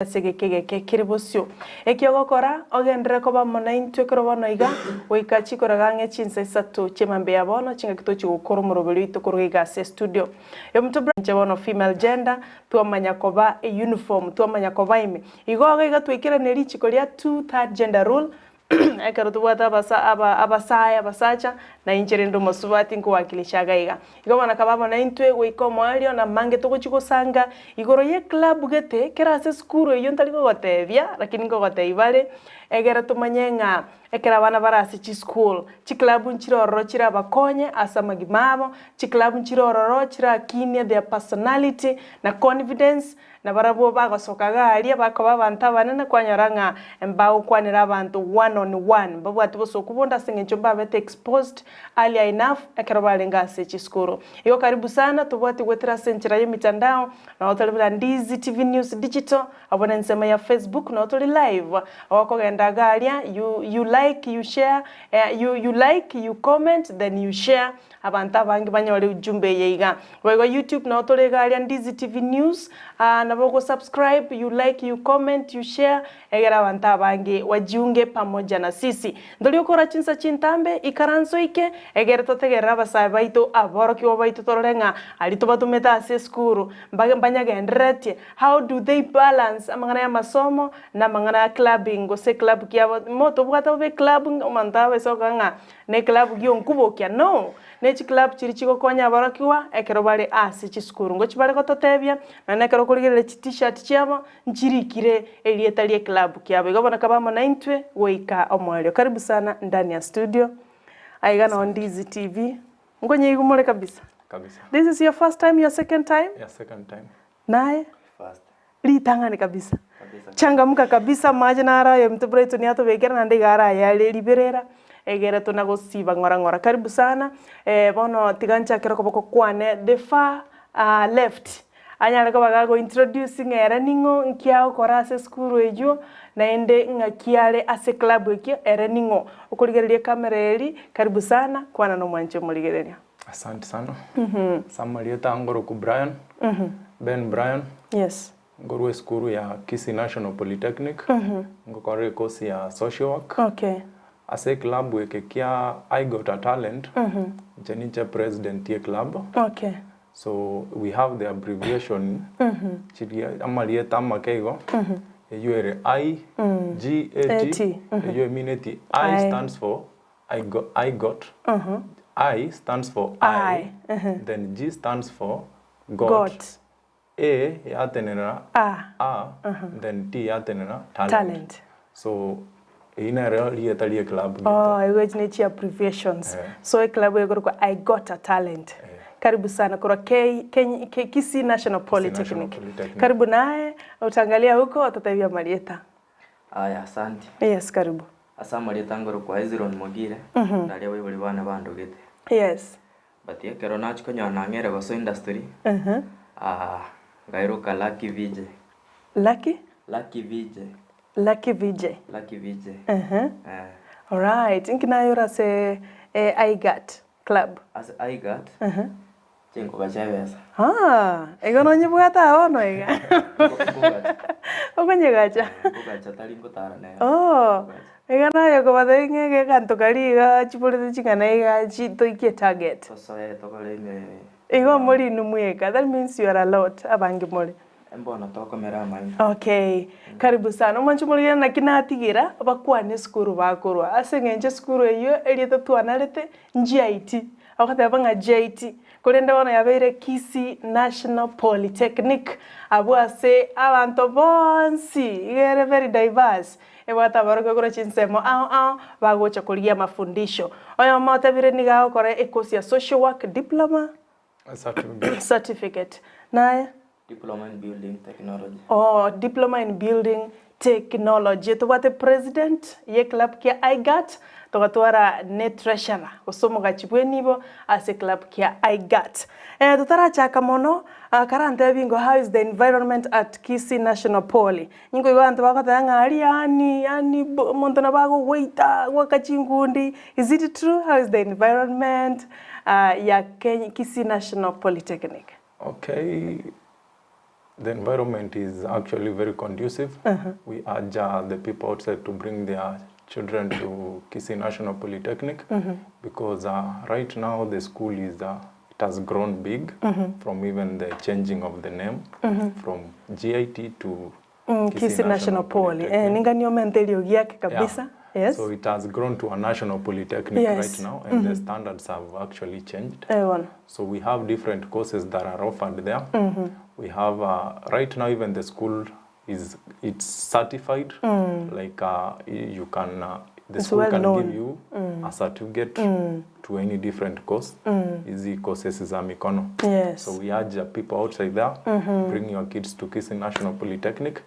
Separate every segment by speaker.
Speaker 1: Ase egeka egeke kere bosio. Eki ogokora, ogenderere koba amo naintwe ekero bono iga, goika chikoraga ang'e chinsa isato chi'emambia ya bono, chingaki tochia gokora omoroberi oito korwa iga ase estudio. Omonto bra inche bono female gender, twamanya koba euniform, twamanya koba ime. Igo iga iga twaikerania richiko ria two third gender rule, Ekero tobwate abasa aba abasae abasacha, na inche rende omosubati nkowakilisha iga iga. Igo bono akaba amo naintwe goika omoerio, na amange togochia gosanga igoro ye club gete kera ase esukuru eyio ntari gogotebia, lakini nkogotebia bare, egere tomanye ng'a ekero abana bare ase chischool, chiclub nchire ororo chirabakonye ase amagima abo, chiclub nchire ororo chirakinie their personality na confidence, Na barabwo bagosoka iga aria, bakoba abanto abanene, kwanyora ng'a mbagokwanera abanto one on one, mbabwati bosooku bonde ase eng'encho mbabete exposed earlier enough ekero barenge ase chisukuru. Igo karibu sana, tobwati goetera ase enchera y'emitandao, nabo tore buna Ndizi TV News Digital, abwo na ensemo ya Facebook nabo tore live, okogenda iga aria, you you like, you share, you you like, you comment, then you share, Abanto abange banyore ujumbe eye iga. Boigo YouTube nao tore iga aria Ndizi TV News, ah nabo ogo subscribe, you like, you comment, you share, egere abanto abange wajiunge pamoja na sisi. Ntori okora chinsa chintambe, ikaranso ike, egere totegerere abasae baito, aborokigwa baito torore ng'a aria tobatomete ase esukuru, mbage mbanyagendereretie, how do they balance amang'ana ya amasomo na amang'ana ya clubbing gose club kiabo, motobwate bobe eclub omonto abaise gokora ng'a Neklabu gi'onkubokia? No! Ne chiklabu chiria chigokonya aborokigwa ekero bare ase chisukuru. Ngochi bare gototebia, nonya nekero okorigereria chi t-shirt chiabo, nchirikire erieta ri'eklabu kiabo. Igo bono kabe amo naintwe goika omoerio. Karibu sana ndani ya studio. Aiga noo Ndizi TV. Nkonyeigwa more kabisa.
Speaker 2: Kabisa.
Speaker 1: This is your first time, your second time?
Speaker 2: Yeah, second time.
Speaker 1: Naye?
Speaker 3: First.
Speaker 1: Ritang'ani kabisa.
Speaker 3: Kabisa.
Speaker 1: Changamka kabisa amache naro aye ominto Brighton atobekera naende iga arayare riberera egere tona gosiba ng'ora ng'ora. Karibu sana bono tiga nchakere okoboko kwane the far left anyare koba gago introduce ng'a ere ning'o, nki agokora ase esukuru eywo, naende ng'aki are ase eclub ekio ere ning'o. Okorigereria ecamera eri, karibu sana, kwana na omwanchi omorigereria.
Speaker 2: Asante sana. Ase amarieta angoroku Brian, Ben Brian,
Speaker 1: Yes.
Speaker 2: nkorwa esukuru ya Kisii National Polytechnic, ngokora ekosi ya social work.
Speaker 1: Okay.
Speaker 2: Ase eclub eke kia I got a talent, inche ninche president ye club.
Speaker 1: Okay.
Speaker 2: So we have the abbreviation chiria amarieta amake igo, eywo ere I, G, A, T, eywo emineti I stands for I got, I got, I stands for I, then G stands for got,
Speaker 1: Got.
Speaker 2: A yatenenera
Speaker 1: A.
Speaker 2: A, then T yatenenera talent.
Speaker 1: Talent.
Speaker 2: So eyio nero rieta rie club gete.
Speaker 1: Oh, igo echi ne chi abbreviations.
Speaker 2: Eh.
Speaker 1: So eclub ekorokwa I got a talent.
Speaker 2: Eh.
Speaker 1: Karibu sana korwa K, K, K, Kisii National
Speaker 2: Kisii National
Speaker 1: Polytechnic.
Speaker 2: Polytechnic.
Speaker 1: Karibu naye, utaangalia huko watatebia marieta.
Speaker 3: Aya, asanti.
Speaker 1: Yes, karibu.
Speaker 3: Ase amarieta ngorokwa Hezron Mogire, naria abaibori bane bandogete.
Speaker 1: Yes.
Speaker 3: But ekero nachia konyora nang'eire gosoa industry, nkairoka Lucky VJ.
Speaker 1: Lucky?
Speaker 3: Lucky VJ.
Speaker 1: Lucky VJ.
Speaker 3: Lucky VJ. Eh.
Speaker 1: Alright, inki naye ore ase IGAT club?
Speaker 3: Ase IGAT, chinkoba chia ebesa.
Speaker 1: Ah, igo nonyebwate aa bono iga?
Speaker 3: Nkogacha.
Speaker 1: Okonyegacha?
Speaker 3: Nkogacha tari ngotara nere.
Speaker 1: Oh,
Speaker 3: Nkogacha.
Speaker 1: iga naye okobatebia ng'a ege egento karia iga chiborete ching'ana iga chi toikie etarget.
Speaker 3: Tosoe tokore ime.
Speaker 1: Igo more inwe mweka, that means you are a lot, abange more.
Speaker 3: Mbono tokomera amaino.
Speaker 1: Okay, karibu sana. Omwancho omorigera naki natigera bakwane esukuru bakorwa ase eng'encho esukuru eywo erieta twanarete NGIT, ogoteba ng'a GIT, korende bono yabeire Kisii National Polytechnic, abwo ase abanto bonsi, iga ere very diverse, ebwate abarokigwa korwa chinsemo ao ao, bagocha korigia amafundisho. Oyomo otebire nigo agokora ecourse ya social work diploma,
Speaker 2: Certificate.
Speaker 1: certificate. Naye?
Speaker 3: Diploma in Building Technology.
Speaker 1: Oh, Diploma in Building Technology. Tobwate president ye club kia IGAT, togatwara ne treasurer gose omogachi bw'enibo ase club kia IGAT. Eh, totarachaka mono, ah, karantebi ngo how is the environment at Kisii National Poly? Nkoigwa abanto bagoteba ng'a aria yaani yaani omonto nabo agogoita goaka chinkundi, is it true? How is the environment ah, ya Kenya Kisii National Polytechnic?
Speaker 2: Okay, The environment is actually very conducive. We urge the people outside to bring their children to Kisii National Polytechnic because right now the school is it has grown big from even the changing of the name from GIT to
Speaker 1: Kisii National Poly. Eh, ninga omente eriogi ake kabisa. Yes.
Speaker 2: So it has grown to a national polytechnic right now, and the standards have actually changed.
Speaker 1: Eh, bono.
Speaker 2: So we have different courses that are offered there. We have right now even the school is it's certified. Like you can the
Speaker 1: It's
Speaker 2: school
Speaker 1: well
Speaker 2: can
Speaker 1: known.
Speaker 2: give you a certificate to any different course. Hizi courses za mikono.
Speaker 1: Yes.
Speaker 2: So we urge the people outside there, bring your kids to Kisii National Polytechnic.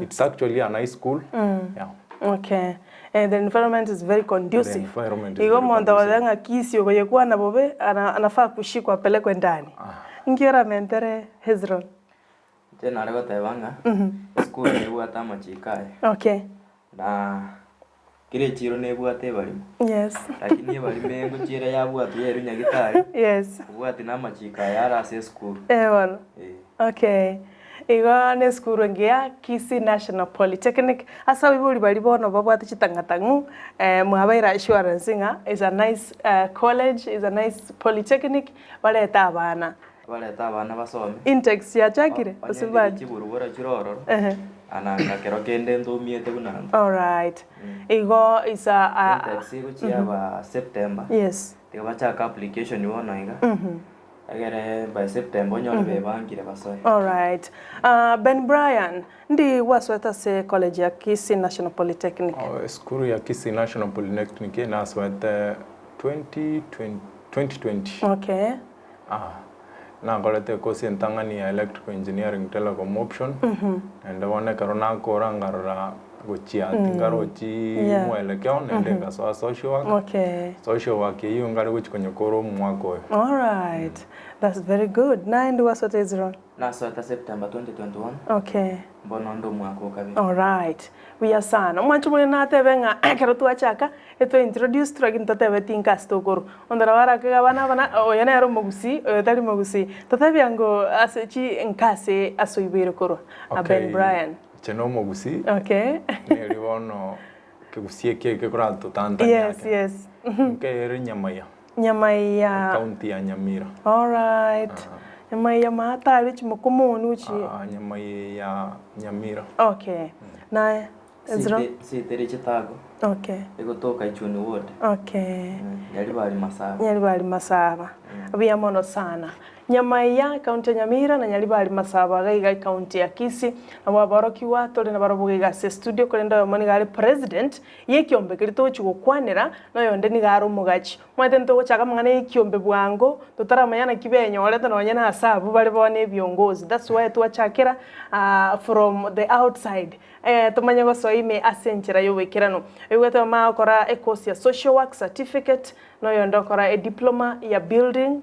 Speaker 2: It's actually a nice school. Yeah.
Speaker 1: Okay. And the environment is very
Speaker 2: The
Speaker 1: conducive.
Speaker 2: environment is
Speaker 1: Igo
Speaker 2: very
Speaker 1: mondo
Speaker 2: conducive.
Speaker 1: watheng'a Kisii ogoyekwana bobe anafaa kushikwa apelekwe ndani. Nkiora mentere Hezron.
Speaker 3: Inche nare goteba ng'a esukuru nebwate amachiko aye
Speaker 1: Okay.
Speaker 3: na kera echiro nebwate ebarimo
Speaker 1: Yes.
Speaker 3: lakini ebarimo engochira yabwatwa yairwa nyagetari
Speaker 1: Yes.
Speaker 3: obwati na amachiko aya are ase esukuru
Speaker 1: Eh, bono.
Speaker 3: eh.
Speaker 1: Okay. Igo ne esukuru engiya Kisii National Polytechnic ase abaibori baria bono babwate chitang'atang'u eh, mwabaire assurance ng'a is a nice college, is a nice polytechnic barete abana.
Speaker 3: Barete abana basome
Speaker 1: Intakes yachakire
Speaker 3: Onye
Speaker 1: gose
Speaker 3: ndiri
Speaker 1: bado?
Speaker 3: chiburubura chire ororo
Speaker 1: Ehe.
Speaker 3: ananga kero kende ntumiete buna nto
Speaker 1: Alright. Igo is a
Speaker 3: Intakes egochiaba September
Speaker 1: yes.
Speaker 3: tiga bachaka application bono iga egere by September onyore bebangire basoe.
Speaker 1: Alright. Ben Brian, ndi wasweta se college ya Kisii National Polytechnic.
Speaker 2: Oh, Esukuru ya Kisii National Polytechnic naswete 2020, 2020.
Speaker 1: Okay.
Speaker 2: Ah, nakorete ekosi entang'ani ya electrical engineering telecom option naende bono ekero nakora nkarora gochia tingarochi mwelekeo naende nkasoa social work.
Speaker 1: Okay.
Speaker 2: Social work eywo nkare gochi konyekora omwaka oyo.
Speaker 1: All right. That's very good. Naende wasweta Hezron.
Speaker 3: Nasweta September 2021
Speaker 1: Okay.
Speaker 3: mbono ndo omwaka okabere.
Speaker 1: All right. Buya sana. Omwancho more natebe ng'a ekero twachaka etwa introduce lakini totebe tinkasi tokoro. Ondora barakega abana abana oyo nere omogusi oyo tari mogusi. Totebia ngo ase chi nkase ase oiboire korwa. A Ben Brian.
Speaker 2: Inche na omogusi
Speaker 1: Okay.
Speaker 2: neri bono kegusi eke ekekoratotantania
Speaker 1: Yes, yes.
Speaker 2: Nkere Nyamaiya.
Speaker 1: Nyamaiya.
Speaker 2: County ya Nyamira.
Speaker 1: All right. Nyamaiya maatari chimokomoni uchi.
Speaker 2: Ah, Nyamaiya ya Nyamira.
Speaker 1: Okay. Naye Ezra.
Speaker 3: Sitere chitago
Speaker 1: Okay.
Speaker 3: egotoka Ichuni ward.
Speaker 1: Okay.
Speaker 3: Nyaribari Masaba.
Speaker 1: Nyaribari Masaba. Buya mono sana. Nyamaiya county ya Nyamira na Nyaribari Masaba gaiga county ya Kisii nabo abaorokiwa tore na barobwo iga ase studio korende oyomo niga are president ye ekiombe keria togochi gokwanera na oyonde niga are omogachi. Omanyete ntogochaka amang'ana ya ekiombe bwango totaramanya naki benyorete nonye na ase abwo bare bono ebiongozi. That's why twachakera from the outside tomanye gosoa ime ase enchera ya oboikeranu. Oigwete bagokora ecourse ya social work certificate na oyonde okora ediploma ya building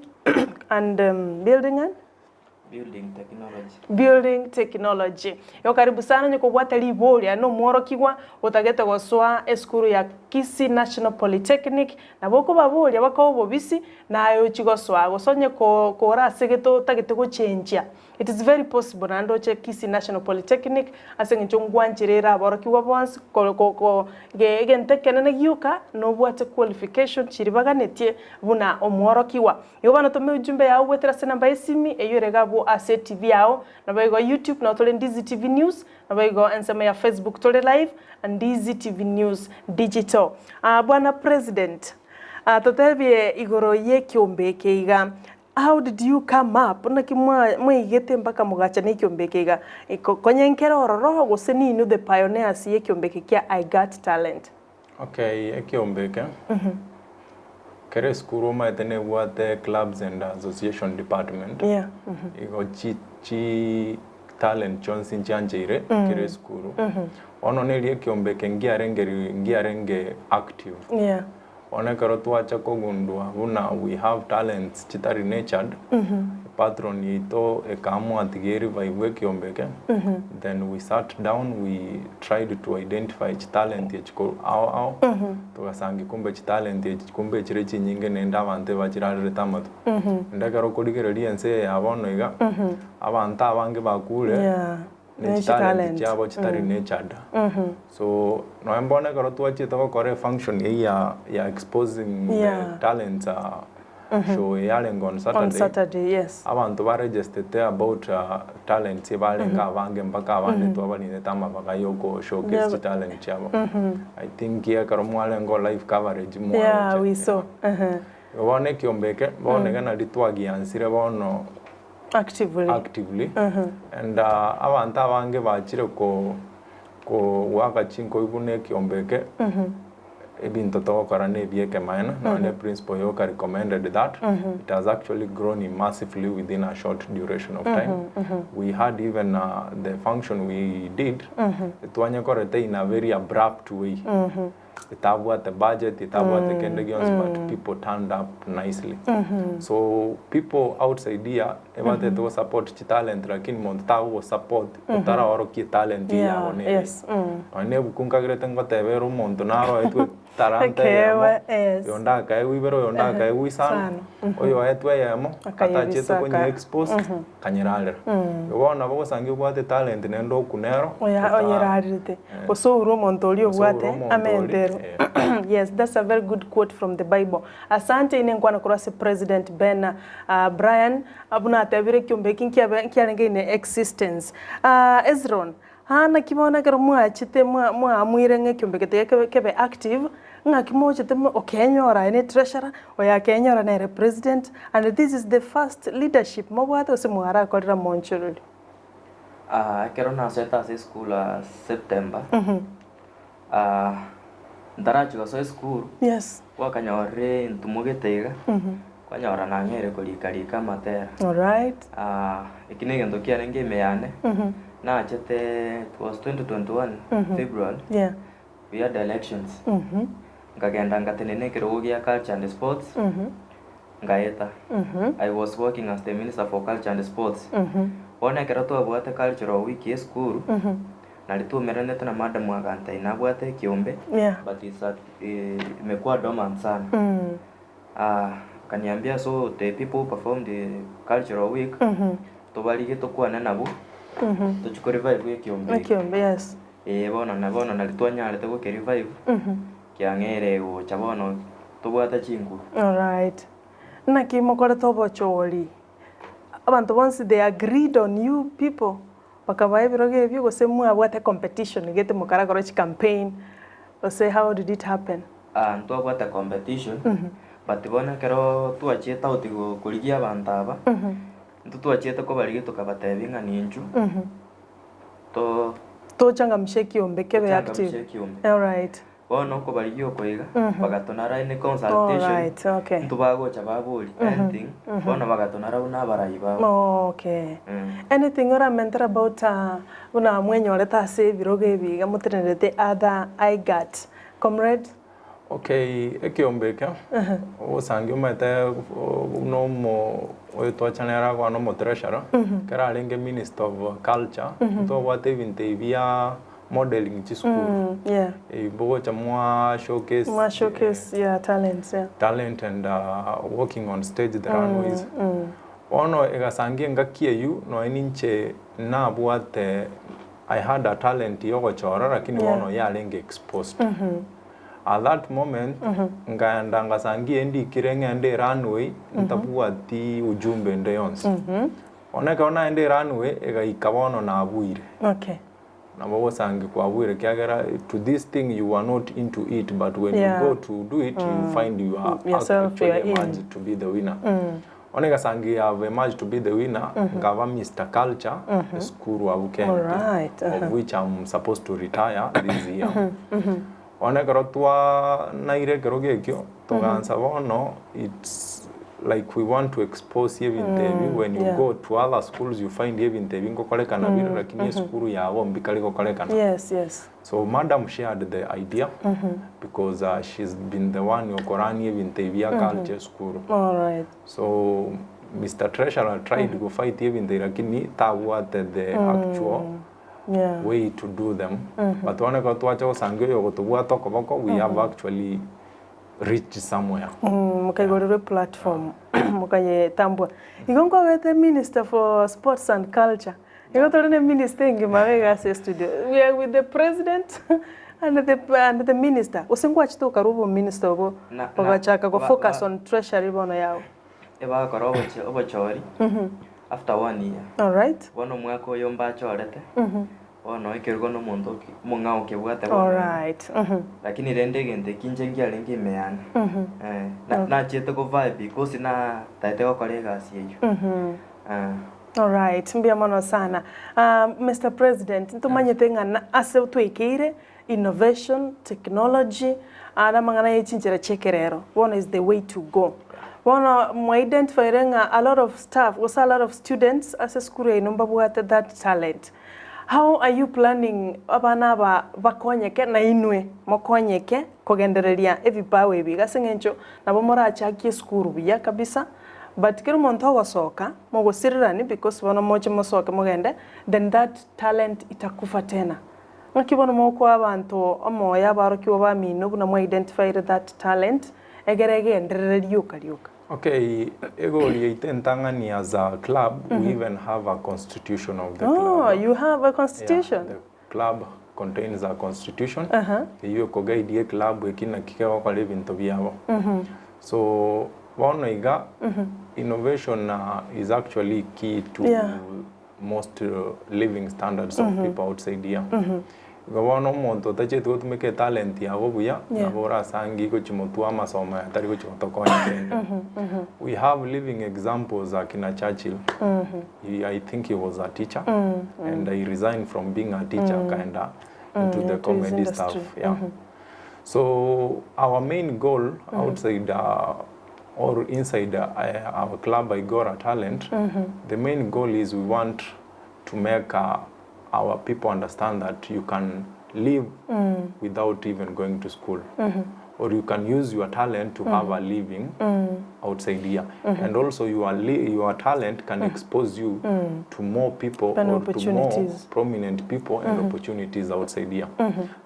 Speaker 1: and building and
Speaker 3: Building technology.
Speaker 1: Building technology. Yo karibu sana nyokobwate riboria no mworokiwa otagete gosoa esukuru ya Kisii National Polytechnic nabo okobaboria bakoa obobisi naye ochi gosoa gose onye kora ase gete otagete gochenjia. It is very possible naende oche Kisii National Polytechnic ase eng'encho ngwancherere aborokiwa bonsi egento ekenene gioka nobwate qualification chiri baganetie buna omworokiwa. Igo bono tome ujumbe yao obwetere ase enamba ya esimi eywo ere iga abwo ase TV yao nabo igo YouTube nabo tore Ndizi TV News nabo igo ensemo ya Facebook tore live Ndizi TV News Digital. Bwana President, totebie igoro ya ekiombe eke iga how did you come up naki mwaigete mpaka mogacha na ekiombe eke iga konya nkere ororo gose ninwe the pioneers ya ekiombe eke kia I got talent.
Speaker 2: Okay, ekiombe eke kere esukuru omanyete nebwate clubs and association department
Speaker 1: Yeah.
Speaker 2: igo chi chi talent chionsi nchiancheire kere esukuru bono neri ekiombe eke ngiarenge ngiarenge active
Speaker 1: Yeah.
Speaker 2: bono ekero twacha kogundua buna we have talents chitari natured. Patron yaito ekaamua tiga erivaivwe ekiombe eke, then we sat down we tried to identify chitalent echi korwa ao ao, togasangi kumbe chitalent echi kumbe chire chinyinge naende abanto ebachirarerete amato. Naende ekero okorigereria ense eye ya bono iga, abanto abange bakure
Speaker 1: Yeah.
Speaker 2: ne
Speaker 1: Ne
Speaker 2: chitalent
Speaker 1: chitalent.
Speaker 2: chiabo chitari nurtured. So nonya bono ekero twachete gokora efunction eyio ya ya exposing the
Speaker 1: Yeah.
Speaker 2: talents show eyarenge on
Speaker 1: On
Speaker 2: Saturday,
Speaker 1: Saturday, yes.
Speaker 2: abanto baregestete about talents ebarenge abange mpaka abande twabarinete amabaga ya oko showcase
Speaker 1: Yeah.
Speaker 2: chitalent chiabo. I think ekero mwarenge o live coverage
Speaker 1: Yeah, we
Speaker 2: mwaroche.
Speaker 1: saw. Uh-huh.
Speaker 2: Igo bono ekiombe eke, bono iga nari twagiansire bono
Speaker 1: Actively.
Speaker 2: actively and abanto abange bachire ko ko goaka chinkoi buna ekiombe eke ebinto togokora na ebia ekemaene nonya principal yoka recommended that it has actually grown massively within a short duration of time. We had even the function we did twanyekorete in a very abrupt way etabwate budget etabwate kende gionsi but people turned up nicely. So people outside here ebatete go support chitalent lakini monto tagogosupport otaraorokia etalent
Speaker 1: Yeah,
Speaker 2: yabo nere.
Speaker 1: yes.
Speaker 2: Nonya na ebuku nkagerete ngotebera omonto naroetwe etalanta eyemo,
Speaker 1: Ekeewa, yes.
Speaker 2: oyonde akaegwa ibere oyonde akaegwa isano,
Speaker 1: Isano.
Speaker 2: oyo oetwe eyemo
Speaker 1: Akayebisa
Speaker 2: atachete konye expose akanyerarera. Igo bono nabo ogosangi obwate etalent naende okuna ero
Speaker 1: Oya
Speaker 2: ota
Speaker 1: oyerarerete osoure omonto oria
Speaker 2: Osoure
Speaker 1: obwate
Speaker 2: omonto oria,
Speaker 1: amenterwe. Yes, that's a very good quote from the Bible. Asante ine nkwana korwa ase President Ben Brian buna atebire ekiombe eki nkiabe nkiarenge in existence. Ezron, aa naki bono ekero mwachete mwa mwaamuire ng'a ekiombe eke tiga kebe kebe active, ng'aki mochete mo okenyora aye ne treasurer, oyo akenyora nere president, and this is the first leadership mobwate gose mwarakorera monchorori?
Speaker 3: Ekero nasoete ase esukuru September, ntarachia gosoa esukuru, gwakanyorire ntumogete iga, kwanyora nang'eire korika rika amatera. Eki na egento kiarenge ime yane, nachete it was 2021 February, we had elections, nkagenda ngatenena ekerogo gia culture and sports, nkaeta. I was working as the minister for culture and sports. Bono ekero twabwate cultural week ya esukuru, nari twaumeranete na madam agantebi nabwate ekiombe, but it's at imekuwa dormant sana. Akaniambia so the people who performed the cultural week, tobarige tokwane nabwo, tochi korevive ekiombe eke.
Speaker 1: Ekiombe, yes.
Speaker 3: Eh bono na bono nari twanyarete gokerevive, kiang'eire gocha bono tobwate chinguru.
Speaker 1: Alright. Naki mokorete obochori, abanto bonsi they agreed on you people, bakabaa ebirogo ebio gose mwabwate competition gete mokarakora chicampaign, gose how did it happen?
Speaker 3: Ntwabwate competition, but bono ekero twachiete out go korigia abanto aba, intwe twachiete kobarigia tokabatebia ng'a ninchu, to
Speaker 1: Tochangamsha ekiombe kebe
Speaker 3: tochangamshe
Speaker 1: active.
Speaker 3: ekiombe.
Speaker 1: Alright.
Speaker 3: Bono okobarigia oko iga, bagatonara in consultation,
Speaker 1: Alright, okay.
Speaker 3: intwe bagocha babori anything, bono bagatonara buna abarai babo.
Speaker 1: Okay. Anything oramentere about buna mwenyorete ase ebirogo ebi iga motenerete other IGAT comrade?
Speaker 2: Okay, ekiombe eke, ogosangi omanyete buna omo oyo twachanera akoba na omotreasurer, ekero arenge minister of culture, ntobwate ebinto ebi bia modeling chisukuru. Ebi bogocha mwa showcase
Speaker 1: Mwa showcase your talents, yeah.
Speaker 2: talent and walking on stage the runways. Bono egasangi engaki eywo nonya ninche nabwate I had a talent ya ogochora lakini bono yarenge exposed. At that moment nkaenda ngasangi endikire ng'ende erunway ntabwati ujumbe ende yonsi. Bono ekero naenda erunway egaika bono nabuire. Nabo ogosangi kwabuire ekiagera to this thing you are not into it but when you go to do it you find you are
Speaker 1: Yourself, you
Speaker 2: actually
Speaker 1: are in.
Speaker 2: emerged to be the winner. Bono egasangi have emerged to be the winner nkaba Mr Culture esukuru abwo Kenya of which I'm supposed to retire this year. Bono ekero twanaire ekerogo ekio togansa bono it's like we want to expose ebinto ebi when you go to other schools you find ebinto ebi ngokorekana bire lakini esukuru yabo mbikari gokorekana. So madam shared the idea because she's been the one okorania ebinto ebi bia culture esukuru. So Mister Treasurer tried go fight ebinto ebi lakini tabwate the actual
Speaker 1: Yeah.
Speaker 2: way to do them. But bono ekero twacha gosanga oyo ogotobwata okoboko, we have actually reached somewhere.
Speaker 1: Mokaigorerwa eplatform mokayetambua. Igo nkwabete minister for sports and culture, igo tore na eminister engima iga iga ase estudio. We are with the president and the and the minister. Gose nkwachete okarwa obominister obo
Speaker 3: Na- na-
Speaker 1: ogachaka
Speaker 3: ba-
Speaker 1: gofocus
Speaker 3: ba-
Speaker 1: on treasury bono yago.
Speaker 3: Ebagokora obochi obochori after one year.
Speaker 1: Alright.
Speaker 3: Bono omwaka oyo mbachorete, bono ekerugo na omonto oki omong'ao okebwate bono iga.
Speaker 1: Alright.
Speaker 3: Lakini rende egento eki inche nkiarenge ime yane, eh, na nachiete govie because natagete gokora egasi eyio.
Speaker 1: Alright, mbuya mono sana. Mister President, ntomanyete ng'a na ase twekeire innovation, technology, na amang'ana ye chinchera chia ekerero, bono is the way to go. Bono mwa identifyire ng'a a lot of staff gose a lot of students ase esukuru yaino mbabwate that talent. How are you planning abana aba bakonyeke na inwe mokonyeke kogendereria ebipawa ebi iga ase eng'encho nabo morachakie esukuru buya kabisa but kera omonto ogosoka mogosirirani because bono moche mosoke mogende then that talent itakufa tena. Ng'aki bono mokoa abanto omoyo abarokigwa bamino buna mwa identified that talent egere egenderere rioka rioka?
Speaker 2: Okay, egori yaito entang'ani as a club, we even have a constitution of the
Speaker 1: Oh,
Speaker 2: club.
Speaker 1: you have a
Speaker 2: Yeah,
Speaker 1: constitution?
Speaker 2: the club contains a constitution eyio ekoguide eclub eki naki kegokora ebinto biabo. So bono iga innovation is actually key to most living standards of people outside here. Igo bono omonto otacheti gotumeka etalent yabo buya, nabo orasangi gochia motwe amasomo aya tari gochia gotokonya kende. We have living examples akina Churchill. He, I think he was a teacher and he resigned from being a teacher akaenda into the
Speaker 1: into his
Speaker 2: comedy
Speaker 1: industry.
Speaker 2: stuff. Yeah. So our main goal outside or inside our club Igora Talent, the main goal is we want to make our people understand that you can live without even going to school. Or you can use your talent to have a living outside here. And also your, your talent can expose you to more people
Speaker 1: And
Speaker 2: or to more
Speaker 1: opportunities.
Speaker 2: prominent people and opportunities outside here.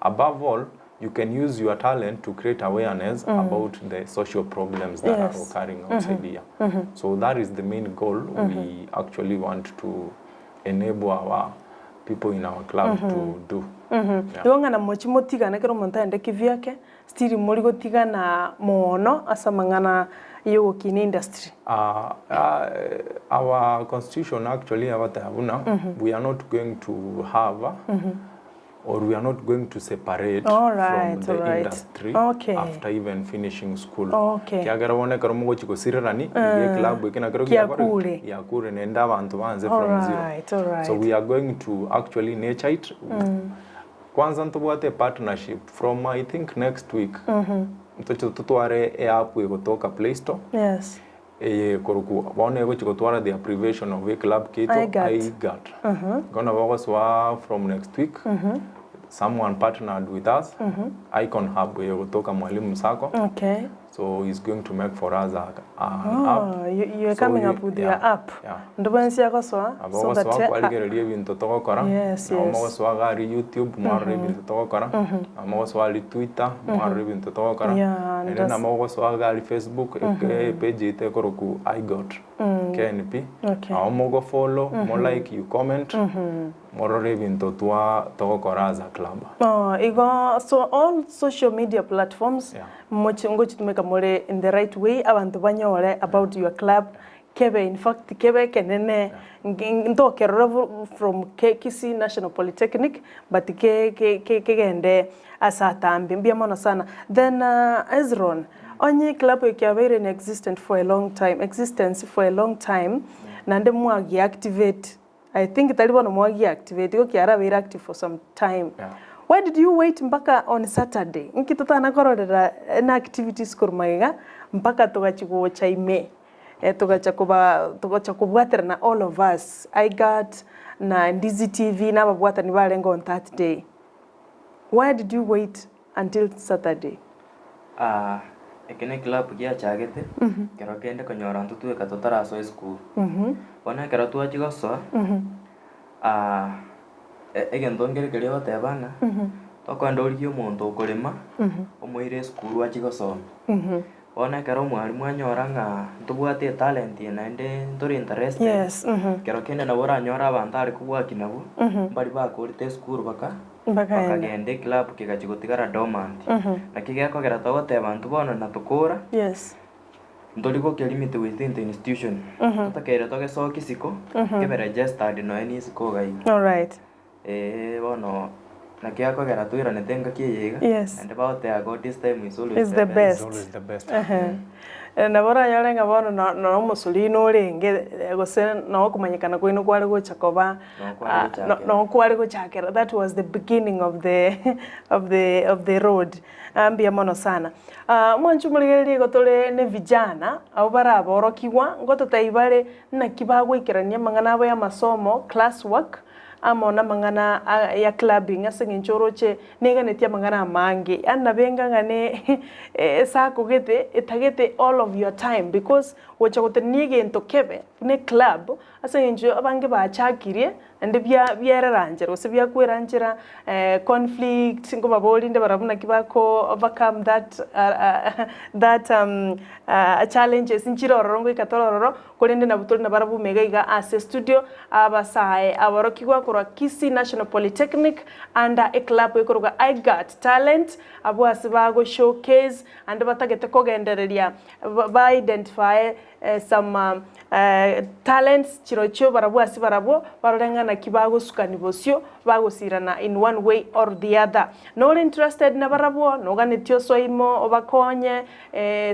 Speaker 2: Above all, you can use your talent to create awareness about the social problems that are occurring outside here. So that is the main goal we actually want to enable our people in our club to do. Yeah.
Speaker 1: Igo ng'a namochie motigane kera omonto aende kivyake, still mori gotigana mono ase amang'ana ya ogokina industry.
Speaker 2: Our constitution actually abateba buna we are not going to have or we are not going to separate
Speaker 1: All
Speaker 2: from
Speaker 1: right,
Speaker 2: the
Speaker 1: all right.
Speaker 2: industry after even finishing school. Kiagera bono ekero mogochi gosirerani iga eclub eke nakero
Speaker 1: Kiakure.
Speaker 2: giakure naende abanto banze from zero.
Speaker 1: Alright, alright.
Speaker 2: So we are going to actually nurture it. Kwanza ntobwate partnership from I think next week. Ntoche totware app egotoka Play Store. Eye ekoruku bono egochi gotwara the abbreviation of a club keito
Speaker 1: IGAT.
Speaker 2: IGAT. Bono bogosoa from next week. Someone partnered with us, Icon Hub egotoka Mwalimu Sacco. So he's going to make for us an app.
Speaker 1: Oh, you are
Speaker 2: So
Speaker 1: coming
Speaker 2: we,
Speaker 1: up with your
Speaker 2: yeah,
Speaker 1: app.
Speaker 2: yeah.
Speaker 1: Ndobensi yagosoa
Speaker 2: Abo
Speaker 1: so that
Speaker 2: gosoa kwarigereria ebinto togokora, nabo mogosoa iga aria YouTube mwarora ebinto togokora, nabo mogosoa aria Twitter mwarora ebinto togokora,
Speaker 1: Yeah, and
Speaker 2: naende
Speaker 1: that's
Speaker 2: nabo mogosoa iga aria Facebook epage yaito ekoroku iGOT KNP, nabo mogofollow, mo like, you comment, morore ebinto twa togokora as a club.
Speaker 1: Oh, igo so all social media platforms
Speaker 2: Yeah.
Speaker 1: mochi ngochitumeka more in the right way abanto banyore about your club kebe in fact kebe ekenene ntokerora from Kisii National Polytechnic but ke ke ke kegende ase atambe mbuya mono sana. Then Ezron onye club eke yabeire in existent for a long time existence for a long time naende mwagiactivate I think tari bono mwagiactivate igo kiarabeire active for some time.
Speaker 2: Yeah.
Speaker 1: Why did you wait mpaka on Saturday? Nki totana kororera na activities korwa magega mpaka togachi gocha ime togacha koba togacha kobwaterana all of us IGAT na Ndizi TV na ababwatani barenge on that day. Why did you wait until Saturday?
Speaker 3: Ah, Eke ne eclub giachagete, ekero kende konyora intwe tweka totarasoa esukuru. Bono ekero twachia gosoa, egento nkere keria ogoteba ng'a, tokoenda origie omonto okorema, omoire esukuru achie gosoma. Bono ekero omwalimu anyora ng'a ntobwate etalent eye naende ntore interested,
Speaker 1: Yes,
Speaker 3: ekero kende nabo oranyore abanto are kobwaki nabwo, mbari bakorete esukuru baka
Speaker 1: Bakagenda.
Speaker 3: bakagenda eclub kegachia gotigara dormant. Naki gekogera togoteba intwe bono natokora,
Speaker 1: Yes.
Speaker 3: ntori gokelimit within the institution. Totakeire togesokie isiko, kebe registered nonya na isiko iga iga.
Speaker 1: Alright.
Speaker 3: Eeh bono naki akogera toiranete engaki eye iga,
Speaker 1: Yes.
Speaker 3: naende bagoteba God this time is always
Speaker 1: Is the best.
Speaker 2: Is always the best.
Speaker 1: Ehe. Nabo oranyore ng'a bono no- no omosorino orenge gose no okomanyekana kwaino kware gocha koba
Speaker 3: No kware gochakera.
Speaker 1: no kware gochakera that was the beginning of the of the of the road. Mbuya mono sana. Mwanche omorigereria igo tore ne vijana abwo baraborokigwa ngototebia bare naki bagoikerania amang'ana abo ya amasomo, class work, amo namang'ana ya clubbing ase eng'encho oroche neganetie amang'ana amange, yaani nabo enga ng'a ne esako gete etagete all of your time because gocha gotenenia egento kebe buna eclub ase eng'encho abange bachakirie naende bia biaereranchera gose biakweranchera conflict nkobaborinde barabwo naki bako overcome that that challenges nchire ororo ngoika tore ororo. Korende nabwo tore nabarabwo omega iga ase studio, abasae aborokigwa korwa Kisii National Polytechnic under eclub ekorokwa I Got Talent, abwo ase bago showcase ande batagete kogendereria ba identify some talents chirochio barabwo ase barabwo barore ng'a naki bagosukani bosio bagosirana in one way or the other. Nore interested nabarabwo, noganetie osoe ime obakonye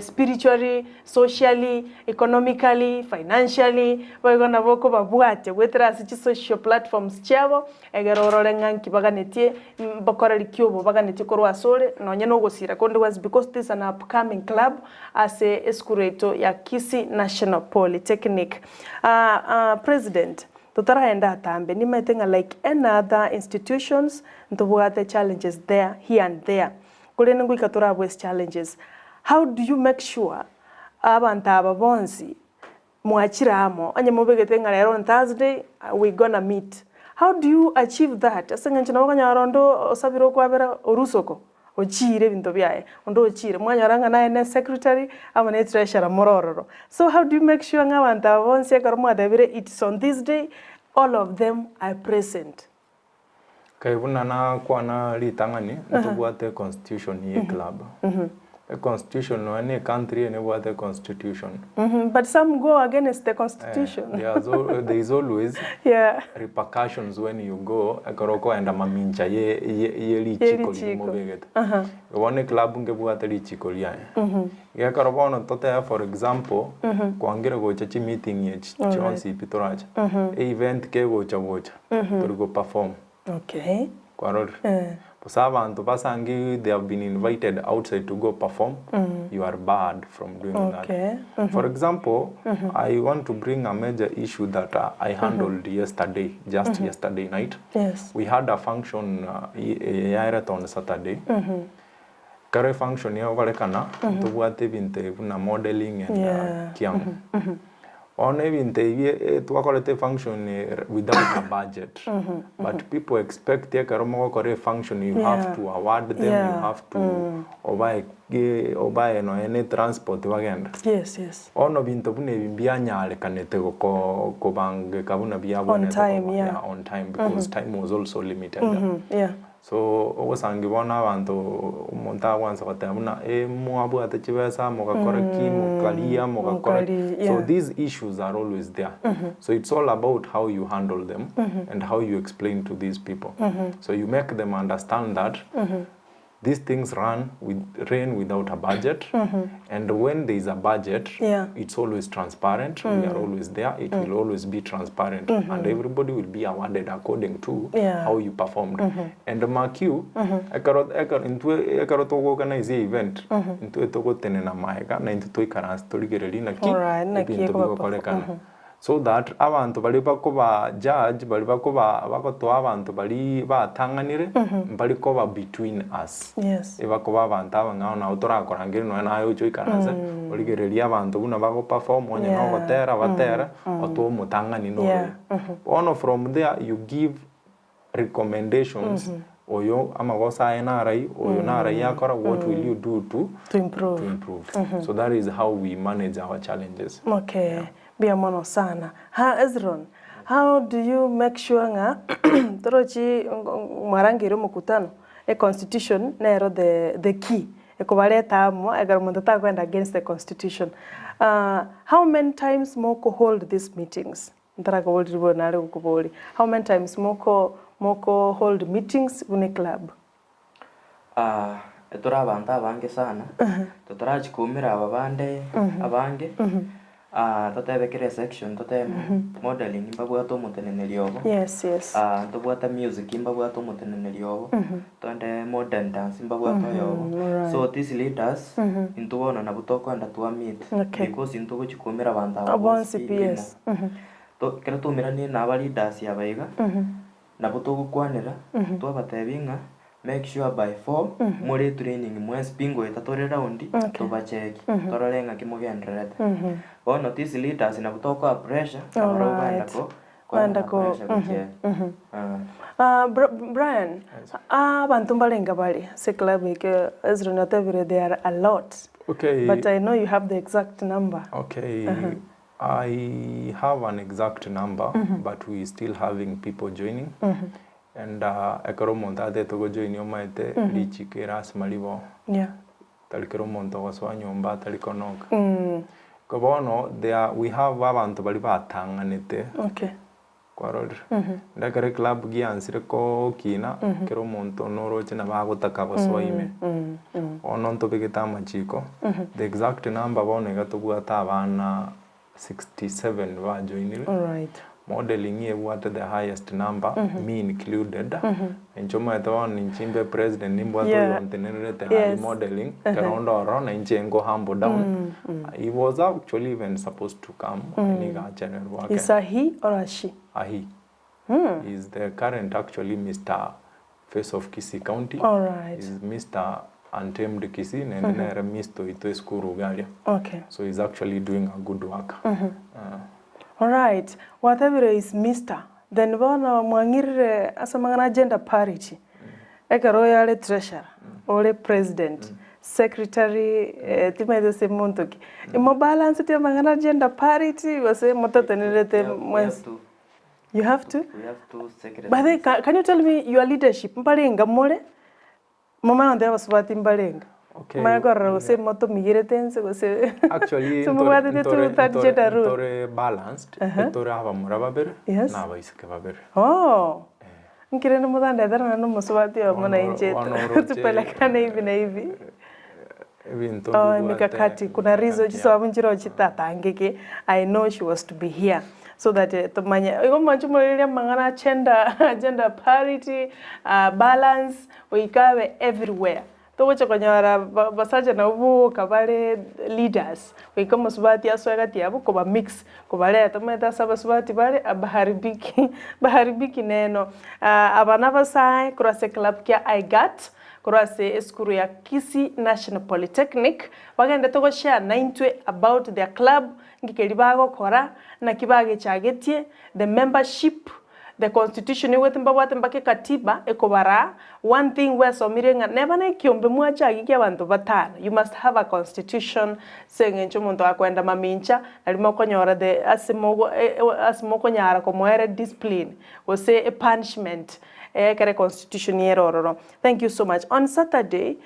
Speaker 1: spiritually, socially, economically, financially, boigo nabo okobabwatia goetera ase chisocial platforms chiabo, egere orore ng'a nki baganetie, mbakoreri ki obo baganetie korwa asore, nonye na ogosira konde gwensi because this is an upcoming club ase esukuru yaito ya Kisii National Polytechnic. President, totaragenda atambe, nimaete ng'a like any other institutions, ntobwate challenges there, here and there. Korende ngoika torabue ase challenges, how do you make sure abanto aba bonsi mwachire amo, onye mobegete ng'a rero on Thursday we gonna meet, how do you achieve that? Ase eng'encho nabo okonyora onde osabire okwabera orusoko, ochiire ebinto biaye, onde ochiire, mwanyora ng'a naye ne secretary amo ne treasurer more ororo. So how do you make sure ng'a abanto aba bonsi ekero mwatebire it's on this day, all of them are present?
Speaker 2: Kai buna nakwana ritang'ani, ntobwate econstitution ye eclub. Econstitution nonya na ecountry eye nebwate econstitution.
Speaker 1: But some go against the constitution.
Speaker 2: There's al- there is always
Speaker 1: Yeah.
Speaker 2: repercussions when you go ekero okoenda mamincha ye ye ye richiko riria
Speaker 1: Ye richiko.
Speaker 2: mobegete. Bono eclub ngebwate richiko riaye. Iga ekero bono totebe for example, kwangire gocha chimeeting echi chionsi pi torache, e-event kegocha gocha, tori go perform.
Speaker 1: Okay.
Speaker 2: Kwarorire? Gose abanto basangi they have been invited outside to go perform, you are barred from doing that.
Speaker 1: Okay.
Speaker 2: For example, I want to bring a major issue that I handled yesterday, just yesterday night.
Speaker 1: Yes.
Speaker 2: We had a function yaerete on Saturday. Ekero efunction egokorekana, ntobwate ebinto ebi buna modelling and
Speaker 1: Yeah.
Speaker 2: kiang'o. Bono ebinto ebi eh, twakorete efunction without a budget, but people expect ekero mogokora efunction you have
Speaker 1: Yeah.
Speaker 2: to award them, you
Speaker 1: Yeah.
Speaker 2: have to obae ki obae nonya na etransport bagende.
Speaker 1: Yes, yes.
Speaker 2: Bono binto buna ebi mbianyarekanete goko kobangeka buna biabwenerete
Speaker 1: time,
Speaker 2: koba,
Speaker 1: yeah.
Speaker 2: yeah, on time because time was also limited.
Speaker 1: Yeah.
Speaker 2: So ogosangi bono abanto omonto agwansa goteba buna eh mwabwate chibesa mogakora ki mokaria mogakora ki
Speaker 1: Mokaria,
Speaker 2: so
Speaker 1: yeah.
Speaker 2: these issues are always there so it's all about how you handle them and how you explain to these people so you make them understand that these things run with rain without a budget and when there is a budget
Speaker 1: Yeah.
Speaker 2: it's always transparent we are always there it will always be transparent and everybody will be awarded according to
Speaker 1: Yeah.
Speaker 2: how you performed and mark you ekero ekero intwe ekero togoorganize event intwe togotenena maega na intwe toikaranse torigererie naki
Speaker 1: Alright, naki
Speaker 2: ebinto
Speaker 1: ekoba
Speaker 2: bigokorekana. So that abanto baria bakoba judge baria bakoba bagotoa abanto baria batang'anire mbari koba between us.
Speaker 1: Yes.
Speaker 2: Ebakoba abanto abang'ao nabo torakorangeria nonya naye oche oikaranse origererie abanto buna bago perform onye na ogotera batere otoe omotang'ani noro
Speaker 1: Yeah.
Speaker 2: Bono from there you give recommendations oyo amagoso aye narai oyo narai akora what will you do to
Speaker 1: To improve.
Speaker 2: to improve. So that is how we manage our challenges.
Speaker 1: Okay, mbuya mono sana. Ha Ezron, how do you make sure ng'a torochi mwarangeire omokutano, e constitution nero the the key ekobareta amo ekero omonto takoenda against the constitution. How many times moko hold these meetings? Ntarakoboria riborio nare gokoboria, how many times moko moko hold meetings buna eclub?
Speaker 3: Tore abanto abange sana, totarachia koumera aba bande abange, totebe kera esection totebe modeling mbabwate omoteneneri obo,
Speaker 1: Yes, yes.
Speaker 3: ntobwate music mbabwate omoteneneri obo, twende modern dance mbabwate oyobo. So these leaders, intwe bono nabwo tokoenda twa meet,
Speaker 1: Okay.
Speaker 3: because intwe togochia koumera abanto aba
Speaker 1: Bonsi
Speaker 3: bonsi
Speaker 1: pi,
Speaker 3: pi rimo.
Speaker 1: yes.
Speaker 3: Ekero twaumeranire na aba leaders aba iga, nabo togokwanera, twabatebia ng'a make sure by four more etraining mwensi pi ngoeta tore round, tobacheki, torore ng'aki mogendererete. Bono these leaders nabo tokoa pressure, nabarabwo baenda ko
Speaker 1: Baenda
Speaker 3: koenana
Speaker 1: ko
Speaker 3: pressure gochia
Speaker 1: Brian, abanto mbarenge bare ase eclub eke Ezra otebire they are a lot.
Speaker 2: Okay.
Speaker 1: But I know you have the exact number.
Speaker 2: Okay. I have an exact number, but we still having people joining. And ekero omonto atete gojoin omaete richiko erasima ribo. Tari kero omonto ogosoa nyomba atari konoka. Ko bono there we have abanto baria batang'anete. Kwarorire. Ndekere club giansire kokina kero omonto noroche nabo agotaka gosoa ime. Bono ntobegete amachiko. The exact number bono iga tobwate abana 67 bajoinire. Modeling ebwate the highest number, me included. Inche omanyete bono inche mbe president nimbwate oyo ontenererete aria modeling, ekero onde ororo na inche nko humble down. He was actually even supposed to come, nigo achererwa ake.
Speaker 1: Is a he or a she?
Speaker 2: A he. He is the current actually Mister Face of Kisii County. He is Mister Untamed Kisii, naende nere Mister oito esukuru iga aria. So he is actually doing a good work.
Speaker 1: Alright, gwatebire is Mister, then bono mwang'irire ase amang'ana a gender parity, ekero oyo are treasurer, ore president, secretary, timaeti ase monto ki, mobalanceti amang'ana a gender parity gose motatenerete mwensi? You have to?
Speaker 3: We have two secretaries.
Speaker 1: By the way, can you tell me your leadership, mbarenga more? Momanye gontebia abasubati mbarenga.
Speaker 2: Okay.
Speaker 1: Manye korora gose motomigerete inse gose
Speaker 2: Actually,
Speaker 1: gose mobwatete
Speaker 2: ntore,
Speaker 1: two third
Speaker 2: ntore,
Speaker 1: gender rule.
Speaker 2: ntore balanced, ntore abamura babere
Speaker 1: Yes.
Speaker 2: na abaiseke babere.
Speaker 1: Oh. Inki rende motandetera naende omosubati oyomo na inche
Speaker 2: Bono oroche,
Speaker 1: tupelekane hivi na hivi.
Speaker 2: Ebinto
Speaker 1: Oh,
Speaker 2: mbibwate
Speaker 1: emikakati kuna reason
Speaker 2: emikakati
Speaker 1: chisababu nchire chitatangeke. I know she was to be here so that tomanye igo mwanche morereria amang'ana a gender, gender parity, balance goika abe everywhere. Togocha konyora basacha nabo boka bare leaders goika omosubati asoe gati yabo koba mix kobareta omanyete ase abasubati bare abaharibiki baharibiki neno. Aba nabasae korwa ase eclub kia IGAT korwa ase esukuru ya Kisii National Polytechnic bagendete goshare naintwe about their club nki keria bagokora naki bagechagetie the membership the constitution igwete mbabwate mpaka ekatiba ekobaraa one thing gwesomire ng'a neba na ekiombe mwachaki kia abanto batano you must have a constitution ase eng'encho omonto akoenda mamincha nari mokonyora the ase mogo ase mokonyara komoera ediscipline gose epunishment ekere econstitution ere ororo. Thank you so much. On Saturday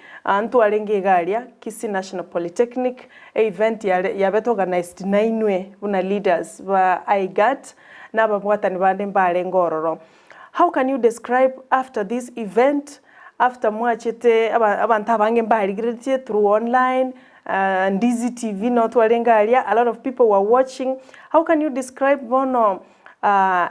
Speaker 1: ntwarenge iga aria Kisii National Polytechnic e event yare yabete organized nainwe buna leaders ba IGAT na ababwatani bande mbarenge ororo. How can you describe after this event, after mwachete abanto abange mbarigereretie through online, Ndizi TV no twarenge aria, a lot of people were watching. How can you describe bono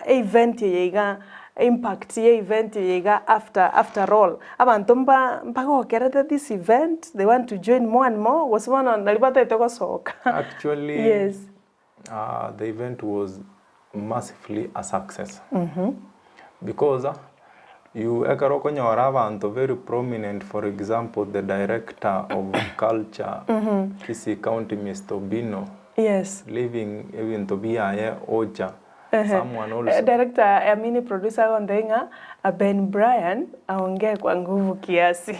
Speaker 1: event eye iga, impact ya event eye iga after after all? Abanto mba mbagokerete this event, they want to join more and more, gose bono nari batagete gosoka?
Speaker 2: Actually,
Speaker 1: Yes.
Speaker 2: the event was massively a success because you ekero okonyora abanto very prominent for example the director of culture Kisii county Mister Obino leaving ebinto biaye ocha someone also.
Speaker 1: Director I mean producer agontebia ng'a Ben Brian aongee kwa nguvu kiasi.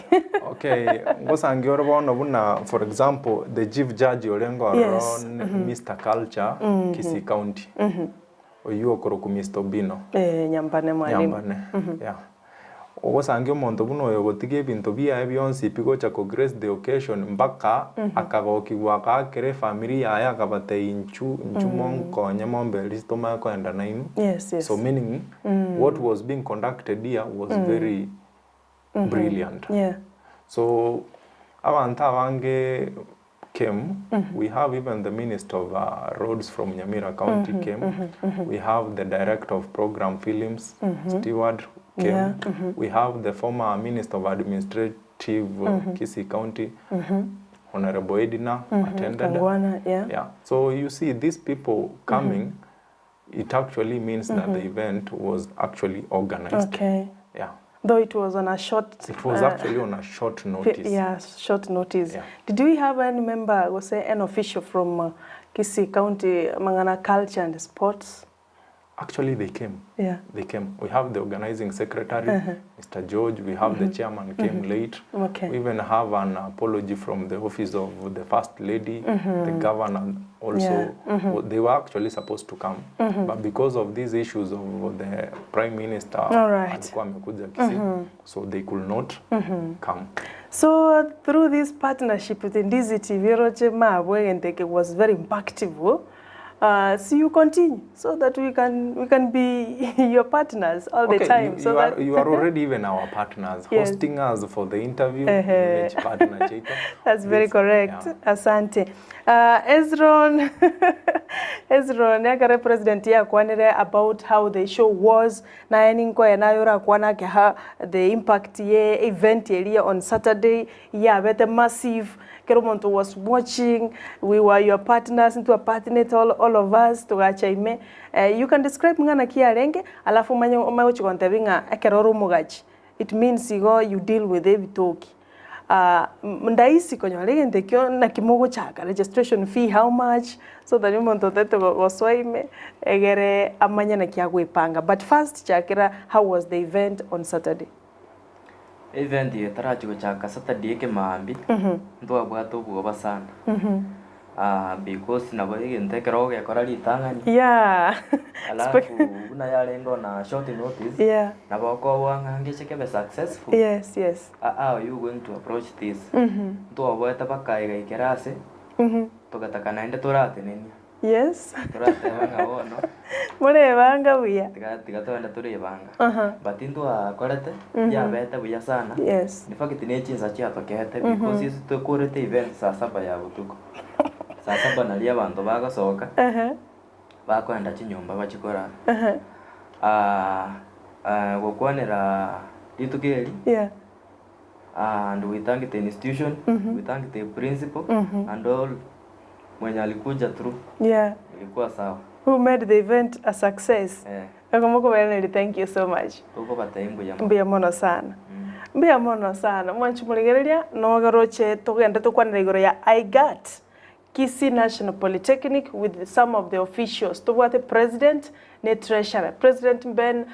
Speaker 2: Okay, ngosangi ore bono buna for example the chief judge orenge ororo Mister Culture Kisii county oywo okorokwa Mister Obino.
Speaker 1: Eh, Nyambane mwalimu.
Speaker 2: Nyambane, yeah. Ogosangia omonto buna oyo gotiga ebinto biaye bionsi pi gocha ko grace the occasion mpaka akagokigwa agaakera efamiri yaye akabatebia inchu inchu monkonye mombe tomanye koenda nainwe.
Speaker 1: Yes, yes.
Speaker 2: So meaning what was being conducted here was very brilliant.
Speaker 1: Yeah.
Speaker 2: So abanto abange came, we have even the minister of roads from Nyamira County came, we have the director of program films, Stewart came,
Speaker 1: Yeah.
Speaker 2: we have the former minister of administrative Kisii County, Honorable Edina attended.
Speaker 1: Kangwana, yeah.
Speaker 2: Yeah. So you see these people coming, it actually means that the event was actually organized.
Speaker 1: Okay.
Speaker 2: Yeah.
Speaker 1: Though it was on a short
Speaker 2: It was actually on a short notice.
Speaker 1: Yeah, short notice.
Speaker 2: Yeah.
Speaker 1: Did we have any member, was say an official from Kisii County, Mangana Culture and Sports?
Speaker 2: Actually, they came.
Speaker 1: Yeah.
Speaker 2: They came. We have the organizing secretary, Mr. George. We have the chairman came late.
Speaker 1: Okay.
Speaker 2: We even have an apology from the office of the first lady, the governor also. Well, they were actually supposed to come. But because of these issues of the prime minister,
Speaker 1: All right.
Speaker 2: alikuwa amekuja Kisii, so they could not come.
Speaker 1: So through this partnership with Ndizi TV, Roche Mabwe was very impactful. So you continue so that we can be your partners all the
Speaker 2: Okay,
Speaker 1: time.
Speaker 2: you,
Speaker 1: so
Speaker 2: you,
Speaker 1: that
Speaker 2: are, you are already even our partners,
Speaker 1: Yes.
Speaker 2: hosting us for the interview.
Speaker 1: Ehe.
Speaker 2: Which partner chetu.
Speaker 1: That's very
Speaker 2: This-
Speaker 1: correct.
Speaker 2: yeah.
Speaker 1: Asante. Ezron, Ezron, yakare president yakwanire about how the show was na yani nkoye nayo rakwana ke ha the impact ye event yelia on Saturday yabete massive kero muntu was watching we were your partners into a partner all of us tugachaime you can describe ngana kiarenge alafu manye umaye chikontebi ng'a ekeroro mugachi it means igo you deal with ebitoki ndaisi konyora egento ekio naki mogochaka registration fee how much so that omonto otete gosoa ime egere amanye naki agoepanga but first chakera how was the event on Saturday?
Speaker 3: Event eye tarachi gochaka Saturday ekemambi, ntwabwate obwoba sana. Because nabo egento ekero ogekora ritang'ani alafu buna yarenge on short notice nabo okoboa ng'a ngeche kebe successful.
Speaker 1: Yes.
Speaker 3: How are you going to approach this? Ntwaboete mpaka igaikera ase togataka naende toratenenia torateba ng'a bono
Speaker 1: Murebanga buya.
Speaker 3: Tiga tiga toende torebanga but ntwakorete yabete buya sana. In fact ne chinsa chiatokete because isi twakorete event saa saba ya botuko saa saba naria abanto bagosoka bakoenda chinyomba bachikorara. Gokwanera rituko eri and we thank the institution, we thank the principal and all mwenye alikuja through. Ilikuwa sawa.
Speaker 1: Who made the event a success. Eko thank you so much.
Speaker 3: Uko batayi mbuya mono.
Speaker 1: Mbuya mono sana. Mbuya mono sana. Mwanchi muligereria nogaroche tugende tukwanira igoro ya IGAT Kisii National Polytechnic with some of the officials. Tubwate president ne treasurer. President Ben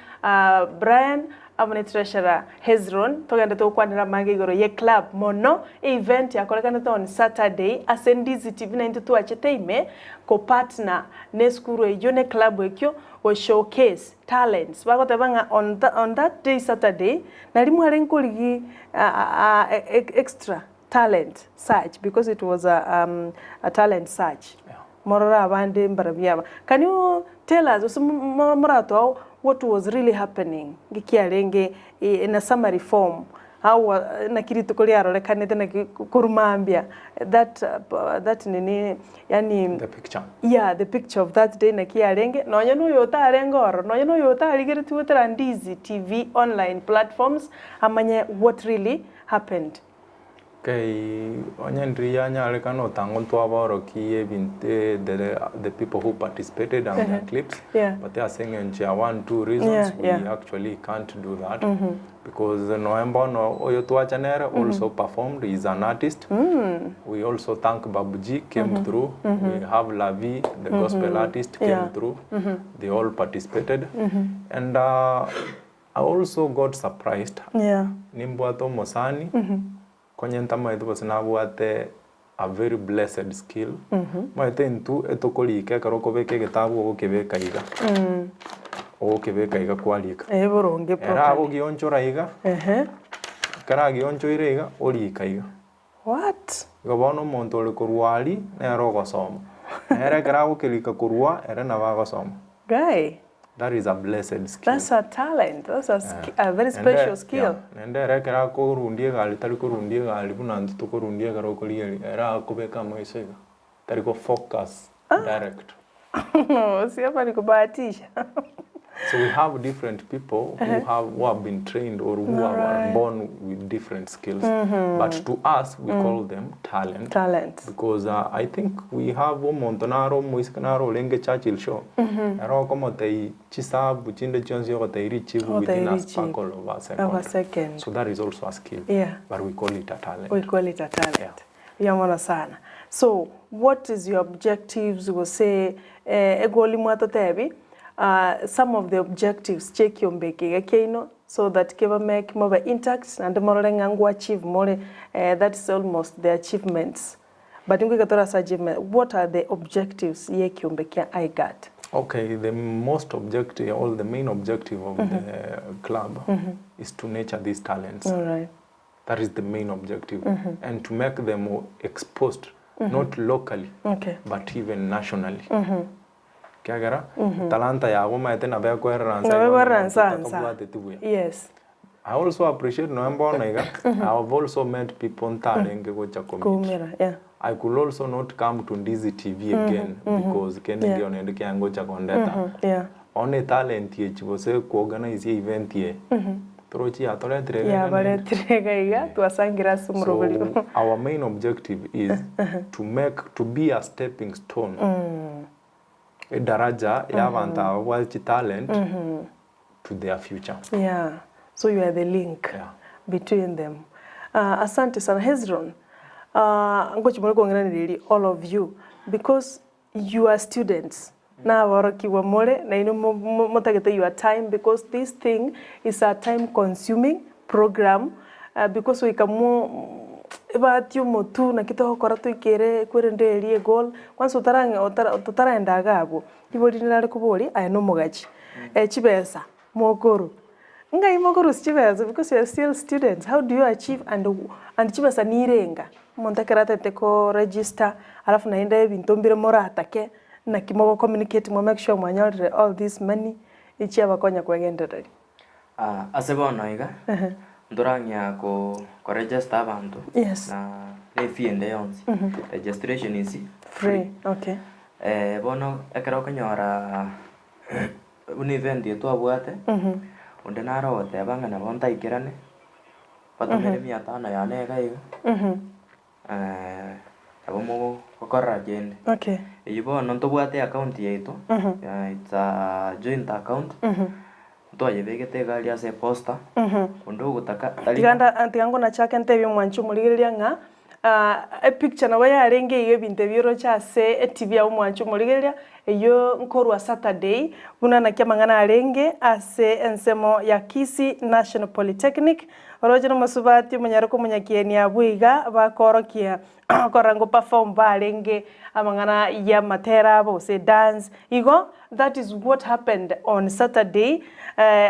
Speaker 1: Brian amo ne treasurer Hezron tugende tukwanira mange igoro ye club mono event yakorekanete on Saturday ase Ndizi TV na into twachete ime ko partner ne skuru eyo ne club ekyo go showcase talents bagoteba ng'a on that day Saturday nari mware nkorigi extra talent search because it was a talent search. Morora abande mbarabiaba. Can you tell us murato what was really happening gikiarenge in a summary form how nakiri tukuri arorekanete na kurumambia that that nini yani
Speaker 2: the picture.
Speaker 1: Yeah, the picture of that day nakiarenge nonya nuyo otarenge oro nonya nuyo otarigere tuwetera Ndizi TV online platforms amanye what really happened.
Speaker 2: Okay, onye ndiri yanyarekana otango ntwabaorokia ebinto eh, the, the people who participated and their clips
Speaker 1: Yeah.
Speaker 2: but ase eng'encho ya one two reasons we actually can't do that because noe mbono oyo twacha nere also performed he is an artist we also thank Babu G came through we have Lavi the gospel artist came through they all participated and I also got surprised nimbwate omosani konye ntamaete gose nabwate a very blessed skill omanyete intwe etokorika ekero okobeka egetabu ogokebeka iga ogokebeka iga kwarika
Speaker 1: Eh, boronge
Speaker 2: ere
Speaker 1: properly.
Speaker 2: agogionchora iga
Speaker 1: Ehe.
Speaker 2: ekero agionchoire iga orika iga.
Speaker 1: What?
Speaker 2: Igo bono omonto ore korwa aria nere ogosoma nere ekero agokerika korwa ere nabo agosoma.
Speaker 1: Guy.
Speaker 2: That is a blessed skill.
Speaker 1: That's a talent. That's a, sk a very special skill.
Speaker 2: Yeah. Naende ere ekero akorundia egari tari korundia egari buna intwe tokorundia ekero okorigereria, ere akobeka amaiso iga, tari go focus direct.
Speaker 1: Si hapa ni kubahatisha.
Speaker 2: So we have different people who have who have been trained or who are
Speaker 1: Alright.
Speaker 2: born with different skills. But to us we call them talent.
Speaker 1: Talent.
Speaker 2: Because I think we have omonto naro omoiseke naro orenge Churchill show. Ere okomotebia chisabu chinde chionsi ogotebia richibu within
Speaker 1: Ogotebia
Speaker 2: a
Speaker 1: richibu.
Speaker 2: sparkle of a second.
Speaker 1: Of a second.
Speaker 2: So that is also a skill.
Speaker 1: Yeah.
Speaker 2: But we call it a talent.
Speaker 1: We call it a talent.
Speaker 2: Yeah.
Speaker 1: Mbuya mono sana. So what is your objectives gose eh, egoli mwatotebi ah, some of the objectives chia ekiombe eke iga kiaino so that kebameke mobe intact naende morore ng'a ngo achieve more eh, that is almost the achievements but ngoika tore ase achievement, what are the objectives ya ekiombe kia IGAD?
Speaker 2: Okay, the most objective or the main objective of the club is to nurture these talents.
Speaker 1: Alright.
Speaker 2: That is the main objective and to make them exposed not locally
Speaker 1: Okay.
Speaker 2: but even nationally. Ekiagera talanta yago omanyete nabo ekoerera nsa
Speaker 1: Nabo
Speaker 2: igo
Speaker 1: ekoerera
Speaker 2: onye
Speaker 1: nsa
Speaker 2: omonto
Speaker 1: nsa.
Speaker 2: otakabwateti buya.
Speaker 1: Yes.
Speaker 2: I also appreciate nonya mbono iga, I have also met people ntarenge gocha ko meet.
Speaker 1: Koumera, yeah.
Speaker 2: I could also not come to Ndizi TV again because kende
Speaker 1: Yeah.
Speaker 2: nkeiyo naende kiange gocha kondeta.
Speaker 1: Yeah.
Speaker 2: Bono etalent echi gose koorganize event eye, torochi yatoretire iga iga naende.
Speaker 1: Yabaretire iga iga, twasangire ase omoroberio.
Speaker 2: So our main objective is to make, to be a stepping stone, edaraja ya abanto aba babwate chitalent to their future.
Speaker 1: Yeah, so you are the link
Speaker 2: Yeah.
Speaker 1: between them. Asante sana Hezron. Ngochi more kong'iranereria all of you because you are students naborokigwa more na inwe motagete your time because this thing is a time consuming program because goika mo ebahati omotu naki togokora toikere kwerende eria egoal kwanza otarang'e otara totaraenda iga abwo ribo rinde nare koboria aye na omogachi chibesa mokorwa Ngai mokorusia chibesa because you are still students, how do you achieve and and chibesa nirenga? Omonto ekero atagete ko register alafu naende ebinto mbire moratake naki mogo communicate mo make sure mwanyorire all this money echiabakonya kwegendereria.
Speaker 3: Ah, ase bono iga, ntorang'ea ko koregister abanto
Speaker 1: Yes.
Speaker 3: na na efee ende yonsi. Registration is
Speaker 1: Free, okay.
Speaker 3: Bono ekero okonyora buna event eye twabwate, onde naro ogoteba ng'a nabo ntaikerane, batomere mia tano yane iga iga, nabo mogokorera kende.
Speaker 1: Okay.
Speaker 3: Eyio bono ntobwate account yaito, it's a joint account, ntwayebegete iga aria ase eposta, onde ogotaka tari
Speaker 1: Tiga nda tiga ngonachake ntebie omwanchi omorigereria ng'a epicture nabo yarenge iga ebinto ebi oroche ase etv ya omwanchi omorigereria, eyio nkorwa Saturday, buna naki amang'ana arenge ase ensemo ya Kisii National Polytechnic, oroche na omosubati omonyaroka omonyakieni abwo iga bakorokia korora ngo perform barenge amang'ana ya amatera abo gose edance, igo that is what happened on Saturday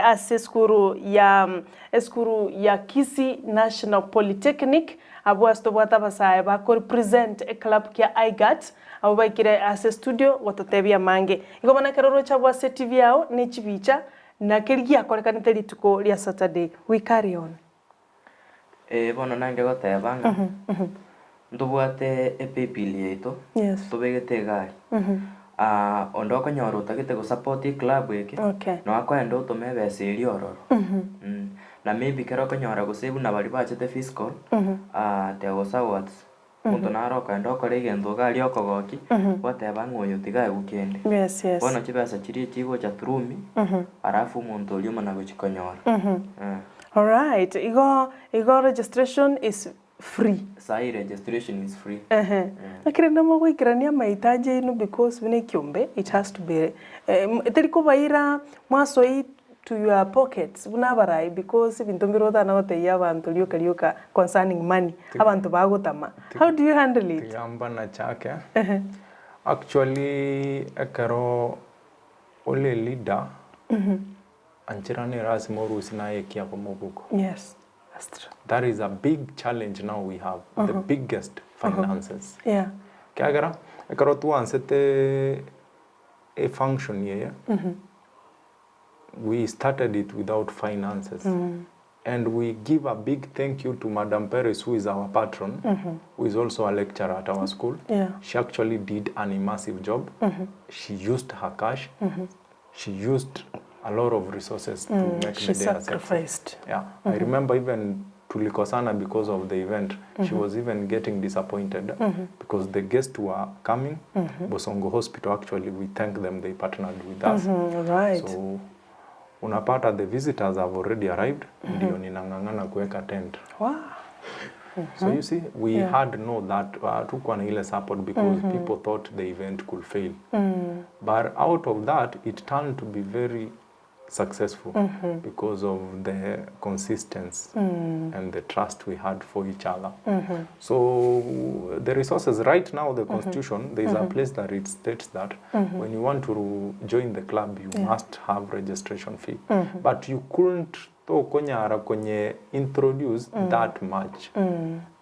Speaker 1: ase esukuru ya esukuru ya Kisii National Polytechnic, Abwo ase tobwate abasae ba korepresent eclub kia IGAT, abwo baikire ase estudio gototebia amange. Igo bono ekero oroche abwo ase etv yao ne chibicha, na keria giakorekanete rituko ria Saturday. We carry on.
Speaker 3: Ee bono nange goteba ng'a ntobwate epaybill yaito
Speaker 1: Yes.
Speaker 3: tobegete egari onde okonyora otagete gosupport eclub eke
Speaker 1: Okay.
Speaker 3: noakoenda otome ebesa eria ororo. Na maybe kero okonyora gose buna baria bachete physical, there was awards, omonto naro okogenda okora egento iga aria okogokia, gwateba ng'a oyo tiga aegwe kende.
Speaker 1: Yes, yes.
Speaker 3: Bono chibesa chiria chigocha through me, alafu omonto oria omana gochia konyora. Eh.
Speaker 1: Alright, igo igo registration is free.
Speaker 3: Sahi registration is free.
Speaker 1: Ehe. Naki rende mogoikerania amahitaji aino because buna ekiombe it has to be teri kobaira mwasoi to your pockets buna abarai because ebinto mbire otana gotebia abanto rioka rioka concerning money, abanto bagotama. How do you handle it?
Speaker 2: Tiga mbanachake. Actually ekero ore leader, anchera nere ase morusia naye ekiabo mobuko.
Speaker 1: Yes, that's true.
Speaker 2: That is a big challenge now we have, the biggest finances.
Speaker 1: Yeah.
Speaker 2: Ekiagera, ekero twansete efunction eye, we started it without finances. And we give a big thank you to Madam Perez, who is our patron, who is also a lecturer at our school.
Speaker 1: Yeah.
Speaker 2: She actually did an immersive job. She used her cash. She used a lot of resources to make
Speaker 1: She
Speaker 2: the day a success.
Speaker 1: sacrificed.
Speaker 2: Yeah. I remember even tulikosana because of the event. She was even getting disappointed because the guests were coming. Bosongo Hospital, actually, we thank them. They partnered with us.
Speaker 1: Right.
Speaker 2: So unapata the visitors have already arrived. Ndio ninang'ang'ana kuweka tent.
Speaker 1: Wow.
Speaker 2: So you see, we had no that tukuwa na ile support because people thought the event could fail. But out of that, it turned to be very successful because of the consistency and the trust we had for each other. So the resources right now, the constitution, there is a place that it states that when you want to join the club, you must have registration fee. But you couldn't tokonyara kwenye introduce that much.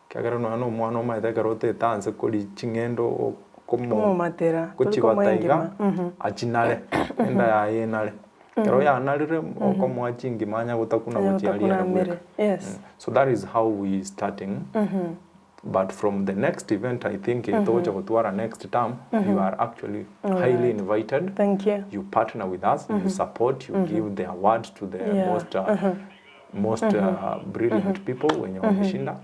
Speaker 2: Kiagera nonya na omwana omaete ekero otete anse kori ching'endo okomo
Speaker 1: Komomatera,
Speaker 2: kochibata iga
Speaker 1: torikomoengima.
Speaker 2: achinare enda yaye enare ekero yanarire okomoa chingima anya gotakuna
Speaker 1: Anya
Speaker 2: gochia
Speaker 1: gotakuna
Speaker 2: aria
Speaker 1: amere.
Speaker 2: bweka.
Speaker 1: Yes.
Speaker 2: So that is how we starting. But from the next event, I think itogocha gotwara next term, you are actually highly invited.
Speaker 1: Thank you.
Speaker 2: You partner with us, you support, you give the award to the
Speaker 1: Yeah.
Speaker 2: most brilliant people wenye wameshinda.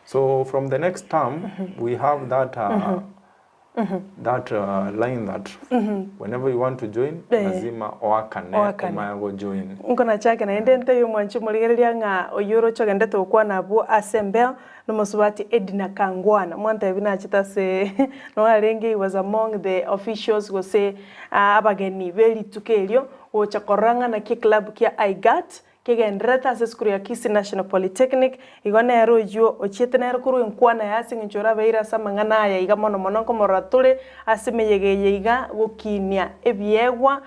Speaker 2: So from the next term, we have that that line that whenever you want to join,
Speaker 1: Eh.
Speaker 2: lazima oakane
Speaker 1: Oakane.
Speaker 2: omanye go join.
Speaker 1: Nkona chake naende nteyo mwanchi morigereria ng'a oywo oroche ogendete gokwana abwo ase embeo nomosubati Edna Kangwana mwantebi nachete ase noarenge he was among the officials gose abageni berituko erio gocha korora ng'a naki eclub kia IGAT kegendererete ase esukuru ya Kisii National Polytechnic igo nere oywo ochiete nere korwa enkwana yaye ase eng'encho orabeire ase amang'ana aya iga mono mono nkomorora tore ase emeyega eye iga gokinia ebiegwa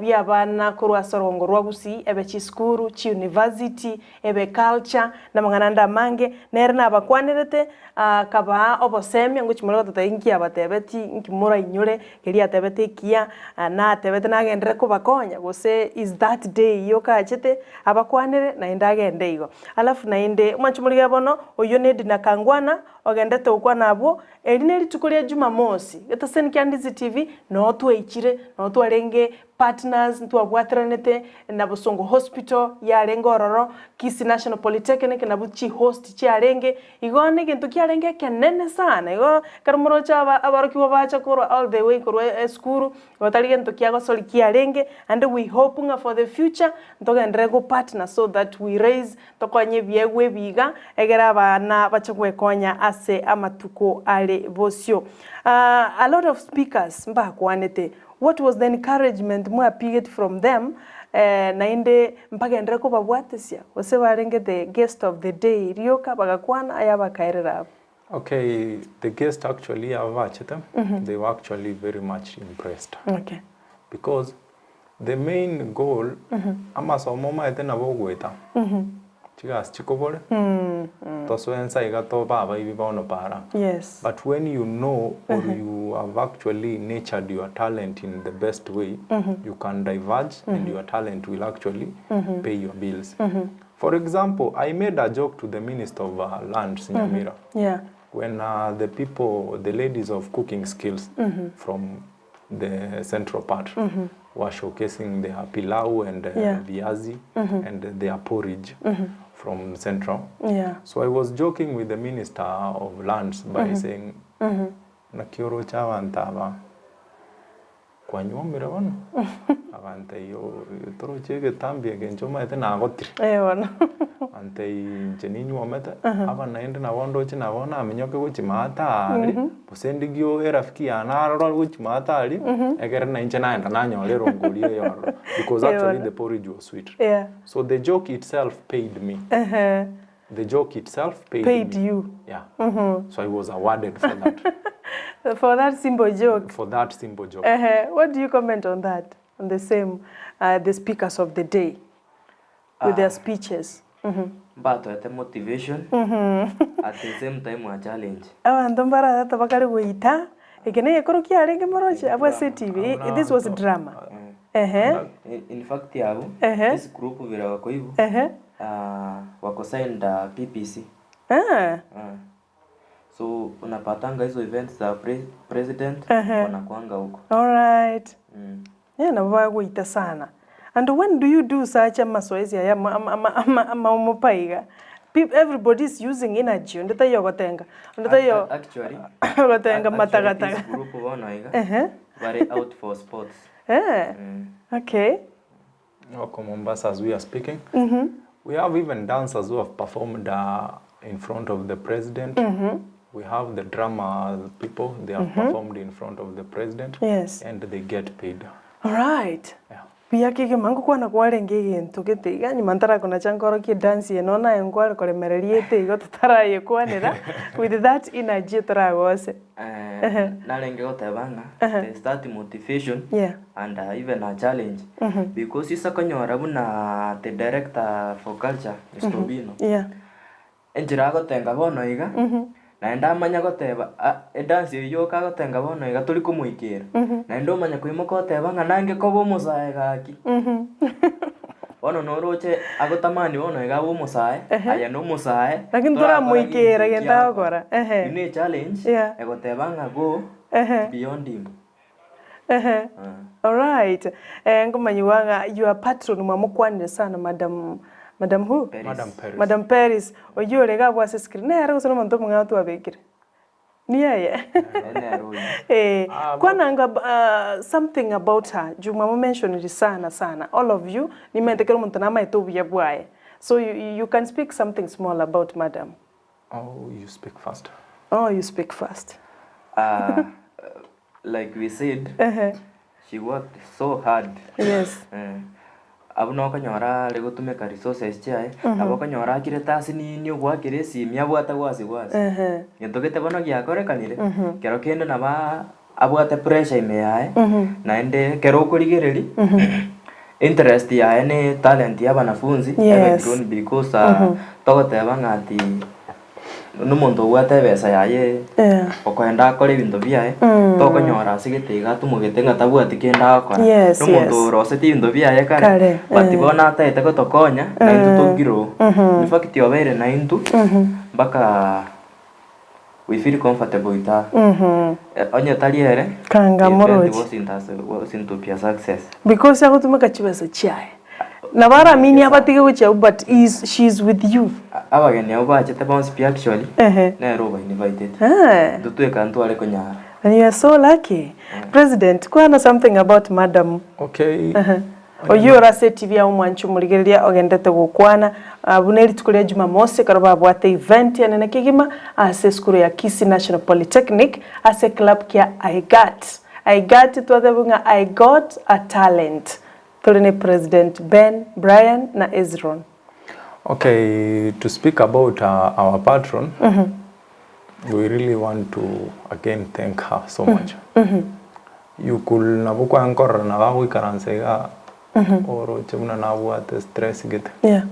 Speaker 1: bia abana korwa ase orongo rwa Gusii ebe chisukuru, chiuniversity, ebe culture na amang'ana ande amange nere nabakwanerete akabaa obosemia ngochi more gototebia nki abatebeti nki morainyore keria atebete ekiya natebete nagenderere kobakonya gose is that day yoka achete abakwanere naende agende igo. Alafu naende mwanche morigereria bono oywo na Edna Kangwana ogendete gokwana abwo eri na erituko ria Jumamosi getaseni kia Ndizi TV noo twaichire noo twarenge partners ntwabwateranete na Bosongo Hospital yarenge ororo Kisii National Polytechnic nabo chihost chiarenge igo na egento kiarenge ekenene sana igo ekero moroche aba abarokigwa bacha korwa all the way korwa esukuru igo tari gento kiagosori kiarenge and we hope ng'a for the future ntogenderere go partner so that we raise tokonye ebiegwa ebi iga egere abana bache goekonya ase amatuko are bosio. A lot of speakers mbakwanete what was the encouragement mwapigeti from them naende mbagenderere kobabwatesia gose barenge the guest of the day rioka bagakwana aya bakaerera abwo.
Speaker 2: Okay, the guest actually abachete, they were actually very much impressed.
Speaker 1: Okay.
Speaker 2: Because the main goal, amasomo maete nabo ogoeta chigasi chikobore tosoensa iga toba abaibi bono para.
Speaker 1: Yes.
Speaker 2: But when you know or you have actually nurtured your talent in the best way, you can diverge and your talent will actually pay your bills. For example, I made a joke to the Minister of Lands, Nyamira,
Speaker 1: Yeah.
Speaker 2: when the people, the ladies of cooking skills from the central part were showcasing their pilau and
Speaker 1: Yeah.
Speaker 2: viazi and their porridge. from Central.
Speaker 1: Yeah.
Speaker 2: So I was joking with the minister of lands by saying, naki oroche abanto aba kwanyuomire bono? Agantebia toroche egetambi eke inche omanyete nagotire.
Speaker 1: Eh bono.
Speaker 2: Agantebia inche ninyuomete, aba naende nabo ndoche nabo naminyoke gochia maate aria, gose ndigie erafiki yane arore gochia maate aria, ekere na inche naenda nanyora erongo eria eye ororo. Because actually the porridge was sweet.
Speaker 1: Yeah.
Speaker 2: So the joke itself paid me. The joke itself paid,
Speaker 1: Paid
Speaker 2: me.
Speaker 1: you.
Speaker 2: Yeah. So I was awarded for that.
Speaker 1: For that simple joke.
Speaker 2: For that simple joke.
Speaker 1: What do you comment on that? On the same, the speakers of the day with their speeches.
Speaker 3: Mbatoete motivation at the same time a challenge.
Speaker 1: Abanto mbararete bakare goita, eke na egekoro kiarenge moroche abwo ase etibi, this was drama. Ehe.
Speaker 3: In fact abwo,
Speaker 1: Ehe.
Speaker 3: this group bire bakoigwa,
Speaker 1: Ehe.
Speaker 3: wako signed PPC.
Speaker 1: Ah.
Speaker 3: So unapatanga hizo events za president
Speaker 1: Ehe.
Speaker 3: wanakuanga huko.
Speaker 1: Alright. Yeah, nabo bagoita sana. And when do you do such amazoezi aya ama ama ama ama omopaiga? Everybody is using energy. Onde taiyo ogotenga. Onde taiyo
Speaker 3: Actually,
Speaker 1: ogotenga
Speaker 3: actually
Speaker 1: matagataga.
Speaker 3: this group bono iga
Speaker 1: Ehe.
Speaker 3: bare out for sports.
Speaker 1: Eh. Okay.
Speaker 2: Wako Mombasa as we are speaking. We have even dancers who have performed in front of the president. We have the drama people, they have performed in front of the president.
Speaker 1: Yes.
Speaker 2: And they get paid.
Speaker 1: All right.
Speaker 2: Yeah.
Speaker 1: Buya kegima ngokwana kwarenge egento gete iga nyuma ntarakonacha nkorokie edance eye nonya naye nkware koremereria ete igo totarayekwanera with that energy toragose.
Speaker 3: Eh, narenge goteba ng'a they start motivation
Speaker 1: Yeah.
Speaker 3: and even a challenge because ise okonyora buna the director for culture Mr. Obino
Speaker 1: Yeah.
Speaker 3: enchera agotenga bono iga naende amanya goteba edance eywo yoka agotenga bono iga tori komoikera naende omanya koimoka oteba ng'a nange koba omosae gaki bono noroche agotamani bono iga abe omosae aye na omosae
Speaker 1: Lakini
Speaker 3: torakora
Speaker 1: toramoikera
Speaker 3: gento
Speaker 1: gento
Speaker 3: ekio
Speaker 1: agokora.
Speaker 3: agokora.
Speaker 1: Ehe.
Speaker 3: Eywo ne echallenge
Speaker 1: Yeah.
Speaker 3: egoteba ng'a go
Speaker 1: Ehe.
Speaker 3: beyond him.
Speaker 1: Ehe. Alright. Eh, nkomanyigwa ng'a your patron mwamokwanire sana Madam Madam who?
Speaker 3: Paris.
Speaker 2: Madam Paris.
Speaker 1: Madam Paris, oyio ore iga abwo ase screen nere gose nomonto omong'ao twabekire? Niye?
Speaker 3: Nere oyio.
Speaker 1: Eh,
Speaker 2: Ah,
Speaker 1: kwananga something about her, juu mwamomentionire sana sana, all of you, nimaete kera omonto namaete obuya bwaye. So you, you can speak something small about madam.
Speaker 2: Oh, you speak first.
Speaker 1: Oh, you speak first.
Speaker 3: Like we said,
Speaker 1: Ehe.
Speaker 3: she worked so hard.
Speaker 1: Yes.
Speaker 3: Abwo nokonyora are gotumeka resources chiaye, nabo okonyora akirete ase nini ogwakera esimi abwate gwasi gwasi.
Speaker 1: Ehe.
Speaker 3: Gento gete bono giakorekanire, kero kende nabo abwate pressure ime yaye, naende ekero okorigereria, interest yaye ne talent ya abanafunzi, ebe
Speaker 1: Yes.
Speaker 3: grown because togoteba ng'a ati nomonto obwate ebesa yaye
Speaker 1: Yeah.
Speaker 3: okoenda akore ebinto biaye, tokonyora ase gete iga atumogete ng'a tabwati kende agokora.
Speaker 1: Yes,
Speaker 3: Nomonto
Speaker 1: yes.
Speaker 3: oroseti ebinto biaye kare,
Speaker 1: Kare,
Speaker 3: but
Speaker 1: eh.
Speaker 3: bono ataete gotokonya, naintwe togrow. In fact obeire naintwe, mpaka we feel comfortable with her. Onye tari ere,
Speaker 1: Kanga
Speaker 3: the event
Speaker 1: moroche.
Speaker 3: wasn't as wasn't to be a success.
Speaker 1: Because agotumeka chibesa chiaye. Nabo aramini abatige gochia abwo but he is, she is with you.
Speaker 3: Abageni abwo bachete bonsi pi actually,
Speaker 1: Ehe.
Speaker 3: nere oba invited.
Speaker 1: Eh.
Speaker 3: Intwe tweka ntware konyara.
Speaker 1: And you are so lucky. President, kwana something about madam.
Speaker 2: Okay.
Speaker 1: Oyio ore ase etibi ya omwanchi omorigereria ogendete gokwana buna erituko ria Jumamosi ekero babwate event enene kegima ase esukuru ya Kisii National Polytechnic ase eclub kia IGAT. IGAT twatebwe ng'a I got a talent. Tore ne President Ben, Brian na Ezron.
Speaker 2: Okay, to speak about our patron, we really want to again thank her so much. You could nabo kwankorora nabo agoikaransa iga oroche buna nabwate stress gete.
Speaker 1: Yeah.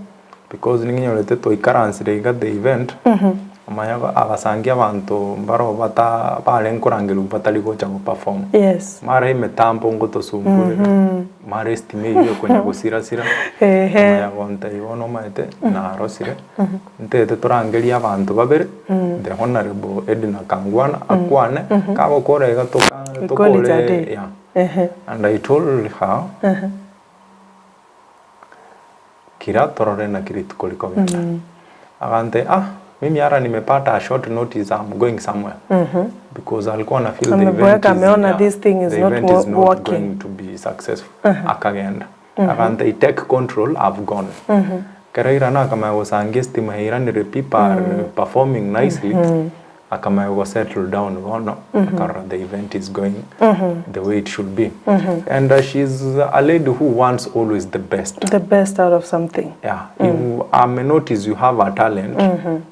Speaker 2: Because ning'inyorete twaikaransire iga the event, omanye agasangia abanto mbaro bata barenge korangerigwa batari gocha go perform.
Speaker 1: Yes.
Speaker 2: Mara emetambo ngotosumburera, mara estima eywo ekonya gosirasira,
Speaker 1: Ehe.
Speaker 2: omanya gontebia bono omanyete narosire, ntete torangerie abanto babere, the honourable Edna Kangwana akwane, kagokora iga toka
Speaker 1: We call it a
Speaker 2: tokore
Speaker 1: day.
Speaker 2: yeah.
Speaker 1: Ehe.
Speaker 2: And I told her, Kira torore naki rituko rikogenda. Agantebia, ah, mimi ara nimepata a short notice I'm going somewhere. Because alikuwa ana feel the event
Speaker 1: Ameboeka
Speaker 2: is,
Speaker 1: ameona
Speaker 2: yeah,
Speaker 1: this thing is
Speaker 2: the
Speaker 1: not
Speaker 2: event is not
Speaker 1: working.
Speaker 2: going to be successful. Akagenda. Agantebia, take control, I've gone. Ekero airana akamanya gosanga estima yairanire people are performing nicely. Akamanya go settle down bono, akarora the event is going the way it should be. And she's a lady who wants always the best.
Speaker 1: The best out of something.
Speaker 2: Yeah, if ame notice you have a talent,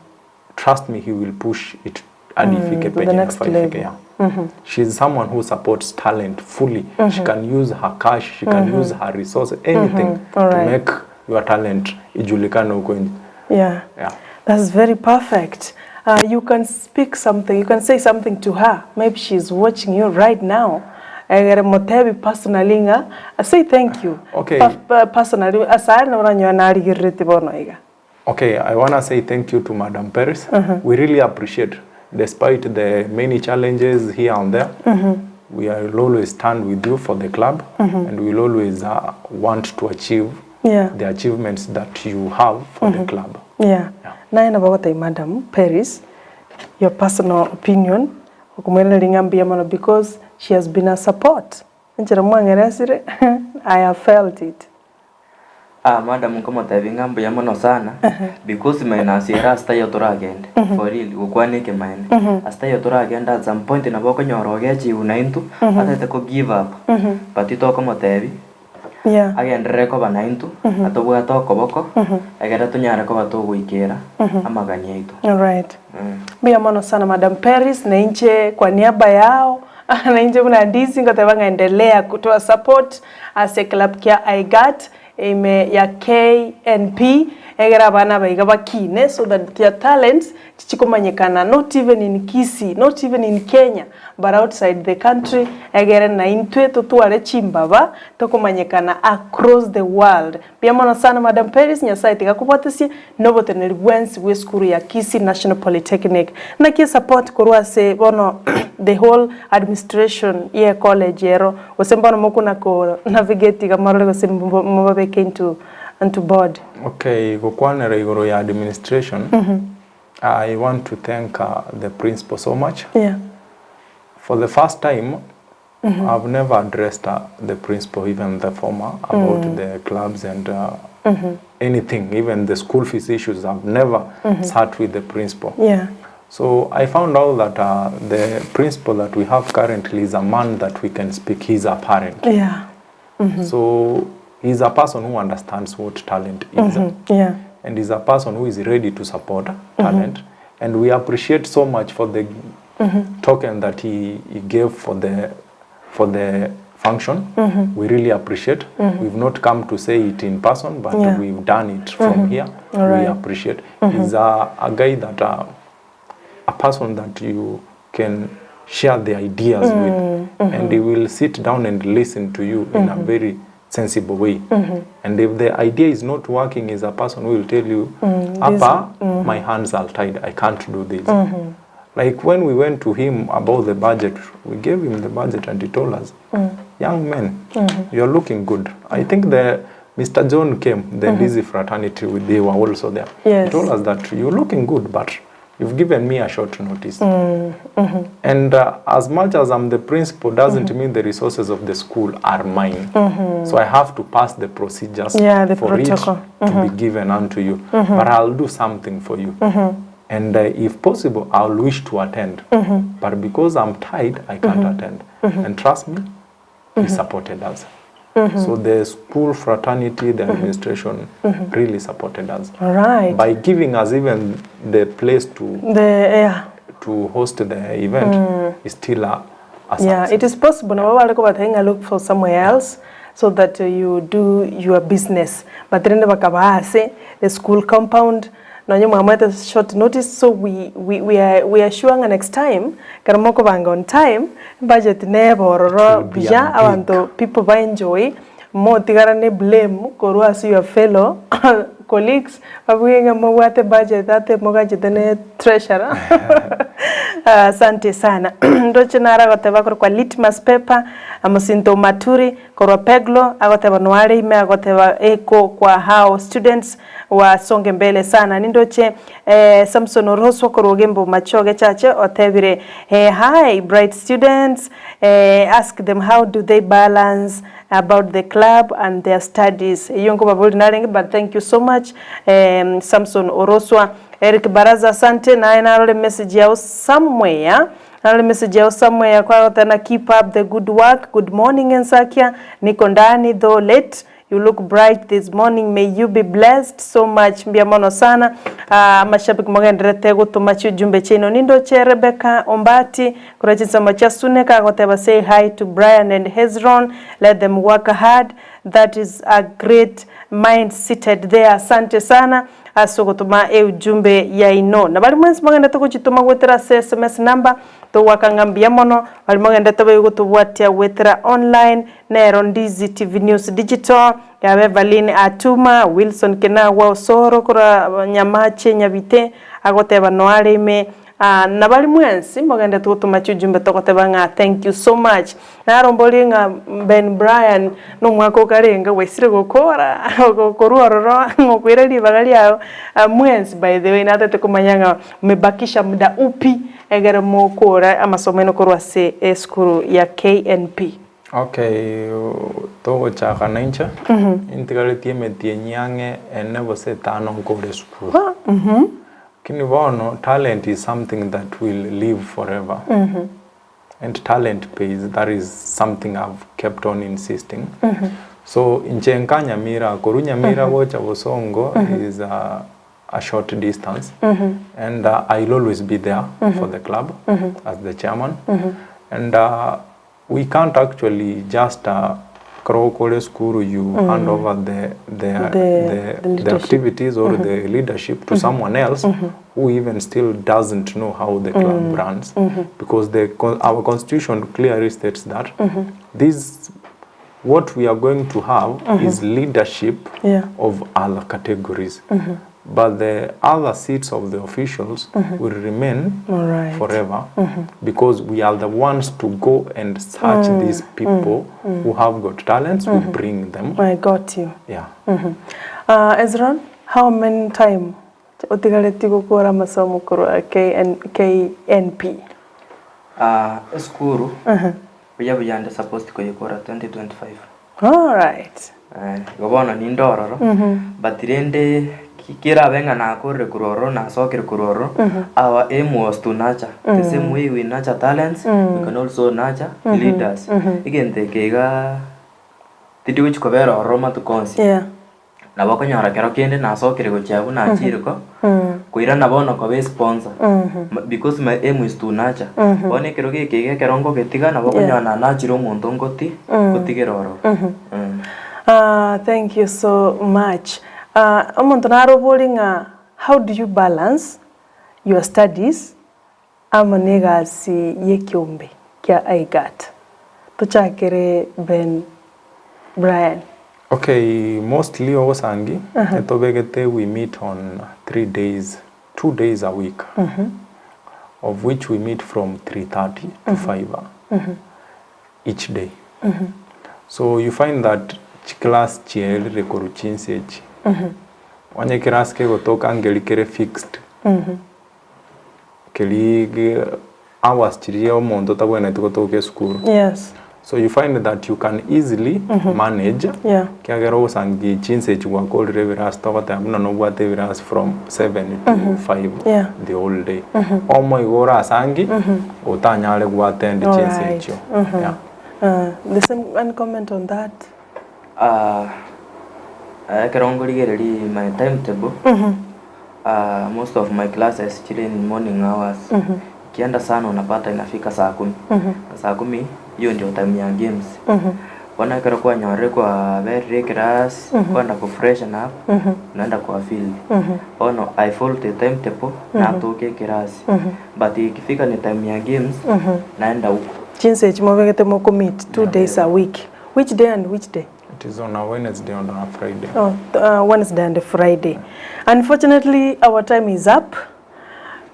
Speaker 2: trust me he will push it hadi ifike
Speaker 1: to the
Speaker 2: penye
Speaker 1: next
Speaker 2: inafaa ifike.
Speaker 1: level.
Speaker 2: Yeah. She's someone who supports talent fully. She can use her cash, she can use her resource, anything to
Speaker 1: Alright.
Speaker 2: make your talent ijulikane huko nje.
Speaker 1: Yeah.
Speaker 2: Yeah.
Speaker 1: That's very perfect. You can speak something, you can say something to her. Maybe she's watching you right now. Egere motebi personally ng'a say thank you.
Speaker 2: Okay.
Speaker 1: Pa, pa, personally asare nabo oranyore narigerereti bono iga.
Speaker 2: Okay, I want to say thank you to Madam Paris. We really appreciate, despite the many challenges here and there, we will always stand with you for the club and we'll always want to achieve
Speaker 1: Yeah.
Speaker 2: the achievements that you have for the club.
Speaker 1: Yeah.
Speaker 2: Yeah.
Speaker 1: Naye nabo ogotebia Madam Paris, your personal opinion, okomoiraneria ng'a mbuya mono because she has been a support. Enchera mwang'eresire, I have felt it.
Speaker 3: Ah, madam nkomotebia ng'a mbuya mono sana because minus ere ase taiyo toragende for real gokwana ekemaene ase taiyo toragende at some point nabo okonyora ogechiwu naintwe atagete ko give up but tokomotebia
Speaker 1: Yeah.
Speaker 3: agenderere koba naintwe atobwate okoboko ekere tonyare koba togoikera amagani aito.
Speaker 1: Alright. Mbuya mono sana Madam Paris na inche kwa niaba yao na inche buna Ndizi ngoteba ng'a endelea kutoa support ase eclub kia IGAT ime ya KNP egere abana aba iga bakine so that their talents chichikomanyekana not even in Kisii, not even in Kenya but outside the country egere naintwe totware chimbaba tokomanyekana across the world. Mbuya mono sana Madam Peris, Nyasaye tiga akobwatesie na oboteneneri bwensi bw'esukuru ya Kisii National Polytechnic. Naki esupport korwa ase bono the whole administration ye college ero gose mbono mokona ko navigate iga morore gose mobabeke into into board.
Speaker 2: Okay, gokwanera igoro ya administration, I want to thank the principal so much.
Speaker 1: Yeah.
Speaker 2: For the first time, I've never addressed the principal, even the former, about the clubs and anything, even the school fees issues. I've never sat with the principal.
Speaker 1: Yeah.
Speaker 2: So I found out that the principal that we have currently is a man that we can speak. He's a parent.
Speaker 1: Yeah.
Speaker 2: So he's a person who understands what talent is.
Speaker 1: Yeah.
Speaker 2: And he's a person who is ready to support talent. And we appreciate so much for the token that he gave for the function. We really appreciate. We've not come to say it in person, but
Speaker 1: Yeah.
Speaker 2: we've done it from here.
Speaker 1: All
Speaker 2: We
Speaker 1: right.
Speaker 2: appreciate. He's a guy that, a person that you can share the ideas with, and he will sit down and listen to you in a very sensible way. And if the idea is not working, is a person who will tell you, Appa, my hands are tied, I can't do this. Like when we went to him about the budget, we gave him the budget and he told us, young men, you're looking good. I think the Mr. John came, the Ndizi fraternity, they were also there.
Speaker 1: Yes.
Speaker 2: He told us that you're looking good, but you've given me a short notice. And as much as I'm the principal, doesn't mean the resources of the school are mine. So I have to pass the procedures
Speaker 1: Yeah, the
Speaker 2: for
Speaker 1: protocol.
Speaker 2: it to be given unto you. But I'll do something for you. And if possible, I'll wish to attend. But because I'm tied, I can't attend. And trust me, he supported us. So the school fraternity, the administration really supported us.
Speaker 1: All right.
Speaker 2: By giving us even the place to
Speaker 1: The, yeah.
Speaker 2: to host the event is still a
Speaker 1: Yeah,
Speaker 2: success.
Speaker 1: it is possible. Now, wale ko bathenga look for somewhere else so that you do your business. But then bakabase the school compound nonye mwamwete short notice, so we are sure nga next time karamoko banga on time budget ne bororo
Speaker 2: It will be
Speaker 1: buya
Speaker 2: a big
Speaker 1: abantu people ba enjoy mo tigarane blame korwa as your fellow colleagues babuge nga mobwate budget ate mogachete ne treasurer. Asante sana. Ndoche naro agoteba korokwa Litmus Paper, Mosinto o Maturi, korwa Peglo, agoteba noare ime agoteba eko kwa hao students wasonge mbele sana. Nindoche Samson Oroswa korwa Ogembo Machoge Chache otebire hi bright students, ask them how do they balance about the club and their studies. Eyio nkobaboria narenge but thank you so much Samson Oroswa. Eric Baraza asante naye narore message yao somewhere narore message yao somewhere kwagoteba keep up the good work good morning Ensakia niko ndani though late you look bright this morning may you be blessed so much mbuya mono sana ah, amashabiki mogenderete gotoma chiujumbe chiaino nindoche Rebecca Ombati korwa chinsemo chia Sune kagoteba say hi to Brian and Hezron let them work hard that is a great mind seated there asante sana Ase ogotoma eujumbe yaino. Na baria mwensi mogendete gochitoma goetera ase sms number, togoaka ng'a mbuya mono, baria mogendete boigo gotobwatia goetera online, nero Ndizi TV News Digital, ya Beverlyn Atuma, Wilson Kenagwa Osoro korwa Nyamache Nyabite, agoteba noare ime Aa, na baria mwensi mogendete gotoma chiujumbe togoteba ng'a thank you so much. Naromborie ng'a Ben Brian nomwaka okarenge gwaisire gokora korwa ororo ng'okoira ribaga riao mwensi by the way natete komanya ng'a mmebakisha muda upi egere mokore amasomo aino korwa ase esukuru ya KNP.
Speaker 2: Okay, togochaka nainche, intigaretie emetienyi ang'e ene gose etano nkore esukuru. Lakini bono talent is something that will live forever and talent pays that is something I've kept on insisting so inche nka Nyamira korwa Nyamira gocha Bosongo is a, a short distance and I'll always be there for the club as the chairman and We can't actually just ekero okore esukuru you hand over the the
Speaker 1: The-
Speaker 2: the
Speaker 1: the
Speaker 2: the
Speaker 1: leadership.
Speaker 2: activities or the leadership to someone else who even still doesn't know how the club runs because the con- our constitution clearly states that this what we are going to have is leadership
Speaker 1: Yeah.
Speaker 2: of other categories but the other seats of the officials will remain
Speaker 1: Alright.
Speaker 2: forever because we are the ones to go and search these people who have got talents we bring them
Speaker 1: I got you.
Speaker 2: yeah
Speaker 1: Uh, Ezron, how many time otigaretie gokora amasomo korwa KN, KNP?
Speaker 3: Ah, esukuru buya buya nde supposed koyekora 2025
Speaker 1: Alright.
Speaker 3: Eh, igo bono ninde ororo but rende kerabe ng'a nakorire korwa ororo nasokire korwa ororo our aim was to nurture the same way we nurture talents we can also nurture leaders egento eke iga tindi gochi kobera ororo matuko onsi
Speaker 1: Yeah.
Speaker 3: Nabo okonyora kero kende nasokire gochia abwo nachire ko, koirana bono koba esponsor, because my aim is to nurture. Bono ekero geke iga ekero ngogetiga nabo okonyora nanachire omonto ngoti gotigera ororo.
Speaker 1: Ah, thank you so much. Ah, omonto nare oborie ng'a how do you balance your studies amo na egasi y'ekiombe kia IGAT? Tochakere Ben Brian.
Speaker 2: Okay, mostly ogosangi etobegete we meet on 3 days, 2 days a week, of which we meet from 3:30 to 5 each day. So you find that chiclass chierire korwa chinsa echi. Onye class kegotoka ngeri kere fixed, keri hours chiria omonto otabwenereti gotoka esukuru. So you find that you can easily manage kiagera ogosangi chinsa echi gwakorire ebirasi togoteba buna nobwate ebirasi from 7 to 5 the whole day. Omo igo orasangi otanyare goattend chinsa echio. Yeah.
Speaker 1: The same any comment on that?
Speaker 3: Ah, ekero nkorigereria my timetable, ah, most of my classes chire in morning hours. Ikienda sana unapata inafika saa kumi. Na saa kumi hiyo ndio time ya games. Bono ekero kwanyorire kwaberire eclass, kwenda ko freshen up, unaenda kwa field. Bono I follow the timetable, natoka eclass. But ikifika ni time ya games, naenda huko.
Speaker 1: Chinsa echi mobegete mokomeet 2 days a week. Which day and which day?
Speaker 2: It is on a Wednesday and on a Friday.
Speaker 1: Oh, Wednesday and Friday. Unfortunately, our time is up.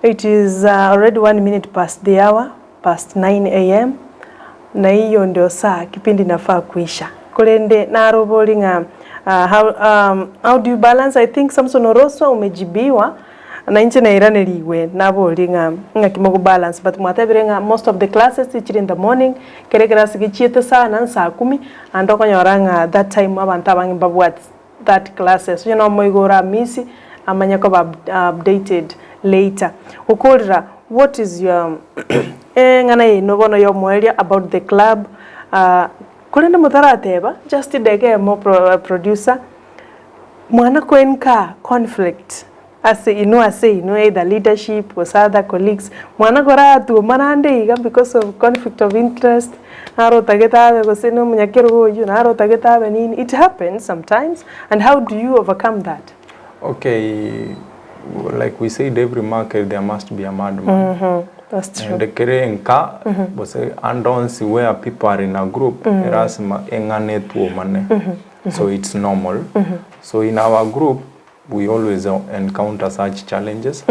Speaker 1: It is already one minute past the hour, past 9am, na hiyo ndio saa kipindi nafaa kuisha. Korende narobori ng'a how, how do you balance? I think Samson Oroswa umejibiwa na inche nairaneriigwe nabori ng'a ng'aki mogo balance but mwatebire ng'a most of the classes chire in the morning, kere ekerasi gechiete sana nsaa kumi, ande okonyora ng'a that time abanto abange mbabwati that classes onye nomoigo oramisi amanye koba updated later. Gokorera what is your eng'ana yaino bono yomoerio about the club korende motarateba just edageka eyemo producer mwana koenka conflict ase inwe ase inwe either leadership gose other colleagues mwana koratwomana ande iga because of conflict of interest naro otagete abe gose na omonyakerogo oyio naro otagete abe nini it happens sometimes and how do you overcome that?
Speaker 2: Okay, like we said every market there must be a madman.
Speaker 1: That's true.
Speaker 2: Naende kere enka gose ande onsi where people are in a group erasima eng'ana etwomane so it's normal. So in our group we always encounter such challenges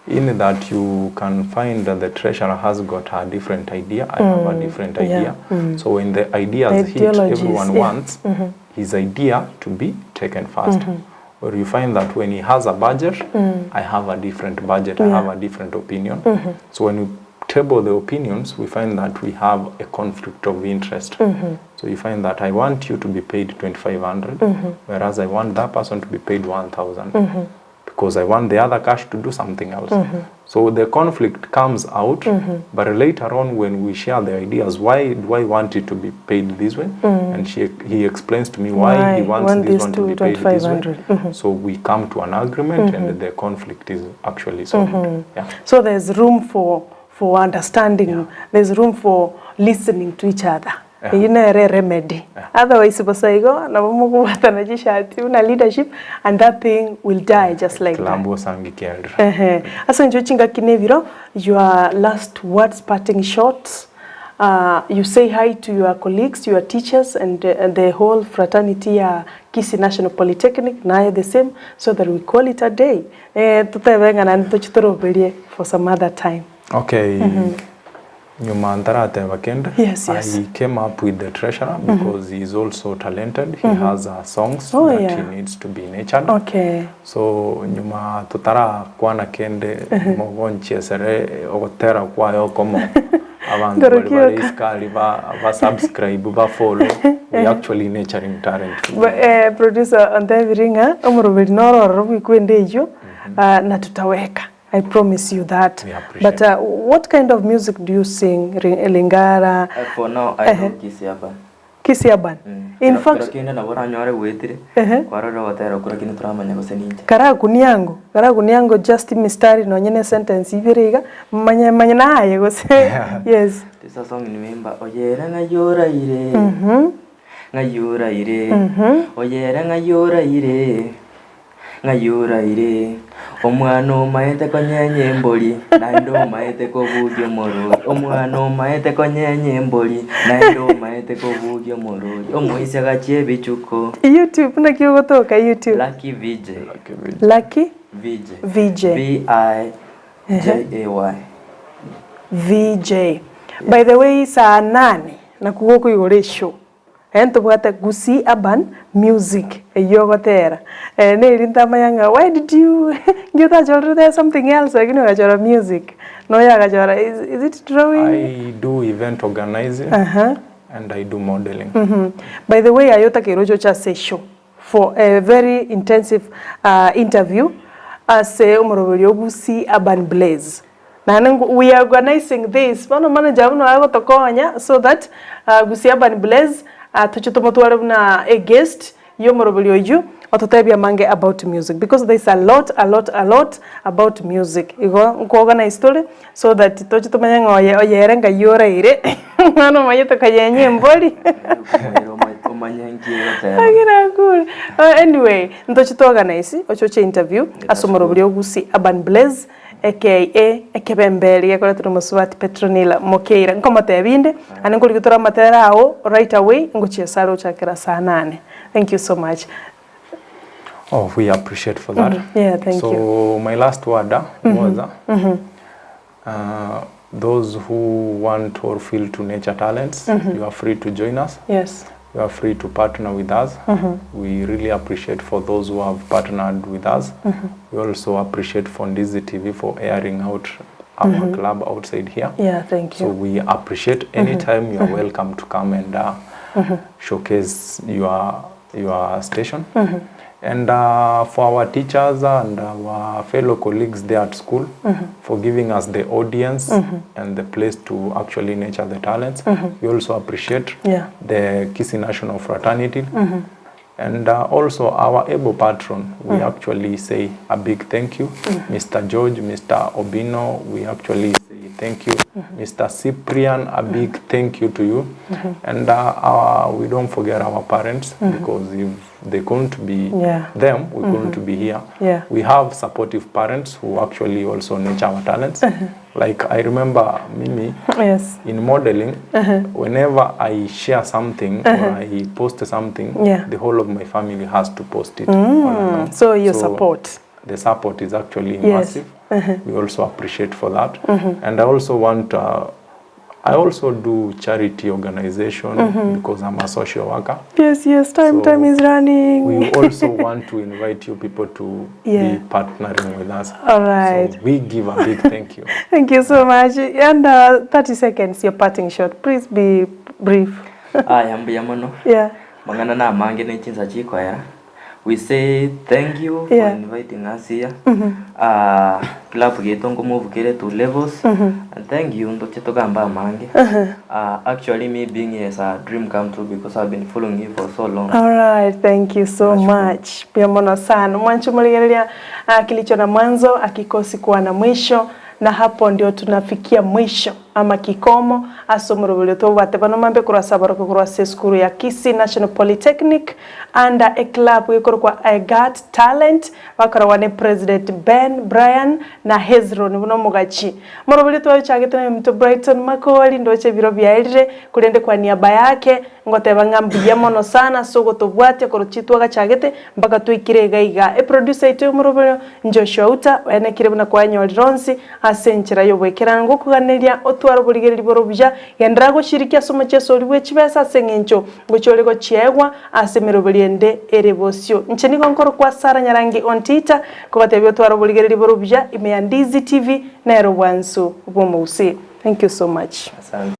Speaker 2: in that you can find that the treasurer has got a different idea, I have a different idea. So when the ideas hit,
Speaker 1: Ideologies,
Speaker 2: everyone
Speaker 1: yeah.
Speaker 2: wants his idea to be taken 1st Or you find that when he has a budget, I have a different budget, I have a different opinion. So when we table the opinions, we find that we have a conflict of interest. So you find that I want you to be paid 2500 whereas I want that person to be paid 1000 because I want the other cash to do something else. So the conflict comes out, but later on when we share the ideas, why do I want it to be paid this way? And she, he explains to me why,
Speaker 1: Why
Speaker 2: he wants
Speaker 1: want
Speaker 2: this
Speaker 1: this
Speaker 2: one to
Speaker 1: to
Speaker 2: be paid this way.
Speaker 1: 2500.
Speaker 2: So we come to an agreement and the conflict is actually solved. Yeah.
Speaker 1: So there's room for for understanding, there's room for listening to each other.
Speaker 2: Yeah.
Speaker 1: Eyio nere remedy. Otherwise bosa igo nabo mokobwatana chishati buna leadership and that thing will die just like that.
Speaker 2: Kilambu osangi kiarire.
Speaker 1: Ehe. Ase inche chingaki na ebiro, your last words, parting shots, you say hi to your colleagues, your teachers and the whole fraternity ya Kisii National Polytechnic, naye the same, so that we call it a day. Eh, totebe ng'a naende toche toroberie for some other time.
Speaker 2: Okay. Nyuma ntarateba kende,
Speaker 1: Yes, yes.
Speaker 2: I came up with the treasurer because he is also talented. He has songs
Speaker 1: Oh,
Speaker 2: that
Speaker 1: yeah.
Speaker 2: he needs to be nurtured.
Speaker 1: Okay.
Speaker 2: So nyuma totarakwana kende mogonchiesere ogotera kwaye okomo abanto bari
Speaker 1: Ngorokio
Speaker 2: bare
Speaker 1: ka.
Speaker 2: isikari ba, ba subscribe ba follow we actually nurturing talent.
Speaker 1: Ba- eh, producer ontebiri ng'a omoroberi noro ororo bw'ikwende eyio ah, na tutaweka I promise you that.
Speaker 2: We appreciate
Speaker 1: But what kind of music do you sing? Lingala,
Speaker 3: For now, I do Kisii Urban.
Speaker 1: Kisii Urban. In
Speaker 3: Kero-
Speaker 1: fact,
Speaker 3: kero kende nabo oranyore gwetire, kwarora ogotera okwo lakini toramanya gose ninche.
Speaker 1: Karakuniango, karakuniango just mistari nonye ne sentence ibere iga, manye manye naye gose. Yes.
Speaker 3: This a song nimeimba oyere ng'ai oraire ng'ai oraire oyere ng'ai oraire Ng'ai oraire, omwana omaete konyenya embori, naende omaete kobugia omorori, omwana omaete konyenya embori, naende omaete kobugia omorori, omoisia gachia ebichuko.
Speaker 1: YouTube naki ogotoka YouTube?
Speaker 3: Lucky VJ.
Speaker 1: Lucky
Speaker 3: VJ.
Speaker 1: VJ.
Speaker 3: V I J A Y.
Speaker 1: VJ. By the way saa nane nakwo gokoigora eshow. Ee ntobwate Gusii Urban Music eyio ogotera, eh neri ntamanya ng'a why did you nki otachorete something else lakini ogachora music, na oyo agachora is is it drawing?
Speaker 2: I do event organizing and I do modeling.
Speaker 1: By the way aye otakeire ochoche ase eshow for a very intensive interview ase omoroberi o Gusii Urban Blaze. Naende nko we are organising this, bono manager buna agotokonya so that Gusii Urban Blaze toche tomotware buna a guest ya omoroberi oyio ototebie amange about music because there is a lot a lot a lot about music. Igo nko organise tore so that toche tomanye ng'a oye oye ere ngai oraire omwana omanyete konyenya embori.
Speaker 3: Omanye nki egoteba.
Speaker 1: Agera Anyway, ntoche to organise oche oche interview ase omoroberi o Gusii Urban Blaze Aka ekebemberi gekoretire omosubati Petronilla Mokeira. Nkomotebia inde, ande nkorigia tore amatera ao right away ngochia esare gochakera saa nane. Thank you so much.
Speaker 2: Oh, we appreciate for that.
Speaker 1: Yeah, thank
Speaker 2: so
Speaker 1: you.
Speaker 2: my last word was those who want or feel to nurture talents, you are free to join us.
Speaker 1: Yes.
Speaker 2: You are free to partner with us. We really appreciate for those who have partnered with us. We also appreciate for Ndizi TV for airing out our club outside here.
Speaker 1: Yeah, thank
Speaker 2: So
Speaker 1: you.
Speaker 2: we appreciate anytime you are welcome to come and showcase your station. And for our teachers and our fellow colleagues there at school for giving us the audience and the place to actually nurture the talents. We also appreciate
Speaker 1: Yeah.
Speaker 2: the Kisii National Fraternity. And also our able patron, we actually say a big thank you. Mr. George, Mr. Obino, we actually say thank you. Mr. Cyprian, a big thank you to you. And we don't forget our parents, because if they couldn't be
Speaker 1: Yeah.
Speaker 2: them, we couldn't be here.
Speaker 1: Yeah.
Speaker 2: We have supportive parents who actually also nurture our talents. Like I remember Mimi,
Speaker 1: Yes.
Speaker 2: in modeling, whenever I share something or I post something,
Speaker 1: Yeah.
Speaker 2: the whole of my family has to post it. all along.
Speaker 1: So your support.
Speaker 2: The support is actually
Speaker 1: Yes.
Speaker 2: massive. We also appreciate for that. And I also want, I also do charity organization because I'm a social worker.
Speaker 1: Yes, yes, time,
Speaker 2: So
Speaker 1: time is running.
Speaker 2: We also want to invite you people to
Speaker 1: Yeah.
Speaker 2: be partnering with us.
Speaker 1: All right.
Speaker 2: So we give a big thank you.
Speaker 1: Thank you so much. And 30 seconds, your parting shot. Please be brief.
Speaker 3: Aya mbuya mono.
Speaker 1: Yeah.
Speaker 3: Mang'ana na amange ne chinsa chikoera. We say thank you for
Speaker 1: Yeah.
Speaker 3: inviting us here. Club gitu ngomove to levels. And thank you ndoche togamba amange. Actually me being here is a dream come true because I've been following you for so long.
Speaker 1: All right, thank you so much. Pia mono sana. Mwancho muligereria kilicho na mwanzo akikosi kuwa na mwisho, na hapo ndio tunafikia mwisho ama kikomo asomoro tobwate bano mambe kurasa baroko kurasa skuru ya Kisii National Polytechnic under a club kwa I Got Talent bakora ne President Ben Brian na Hezron buno mugachi moroboli twabichagete na mto Brighton Makoli ndoche biro byairire kurende kwa niaba yake ngoteba ng'ambuya mono sana sogo tobwate korochitwa gachagete mpaka tuikire iga e producer itu moroboli Joshua Uta wenekire buna kwa nyorironsi ase enchera yobwekera ngokuganeria otwara oborigereri boro buya gendera goshirikia ase omocheso ori bwe chibesa ase eng'encho ngochi ore gochiegwa ase emeroberi ende ere bosio inche nigo nkoro kwa Sara Nyarangi on Twitter kogatebia otwara oborigereri boro buya ime ya Ndizi TV nero bwansu bw'omousi. Thank you so much.
Speaker 3: Asante.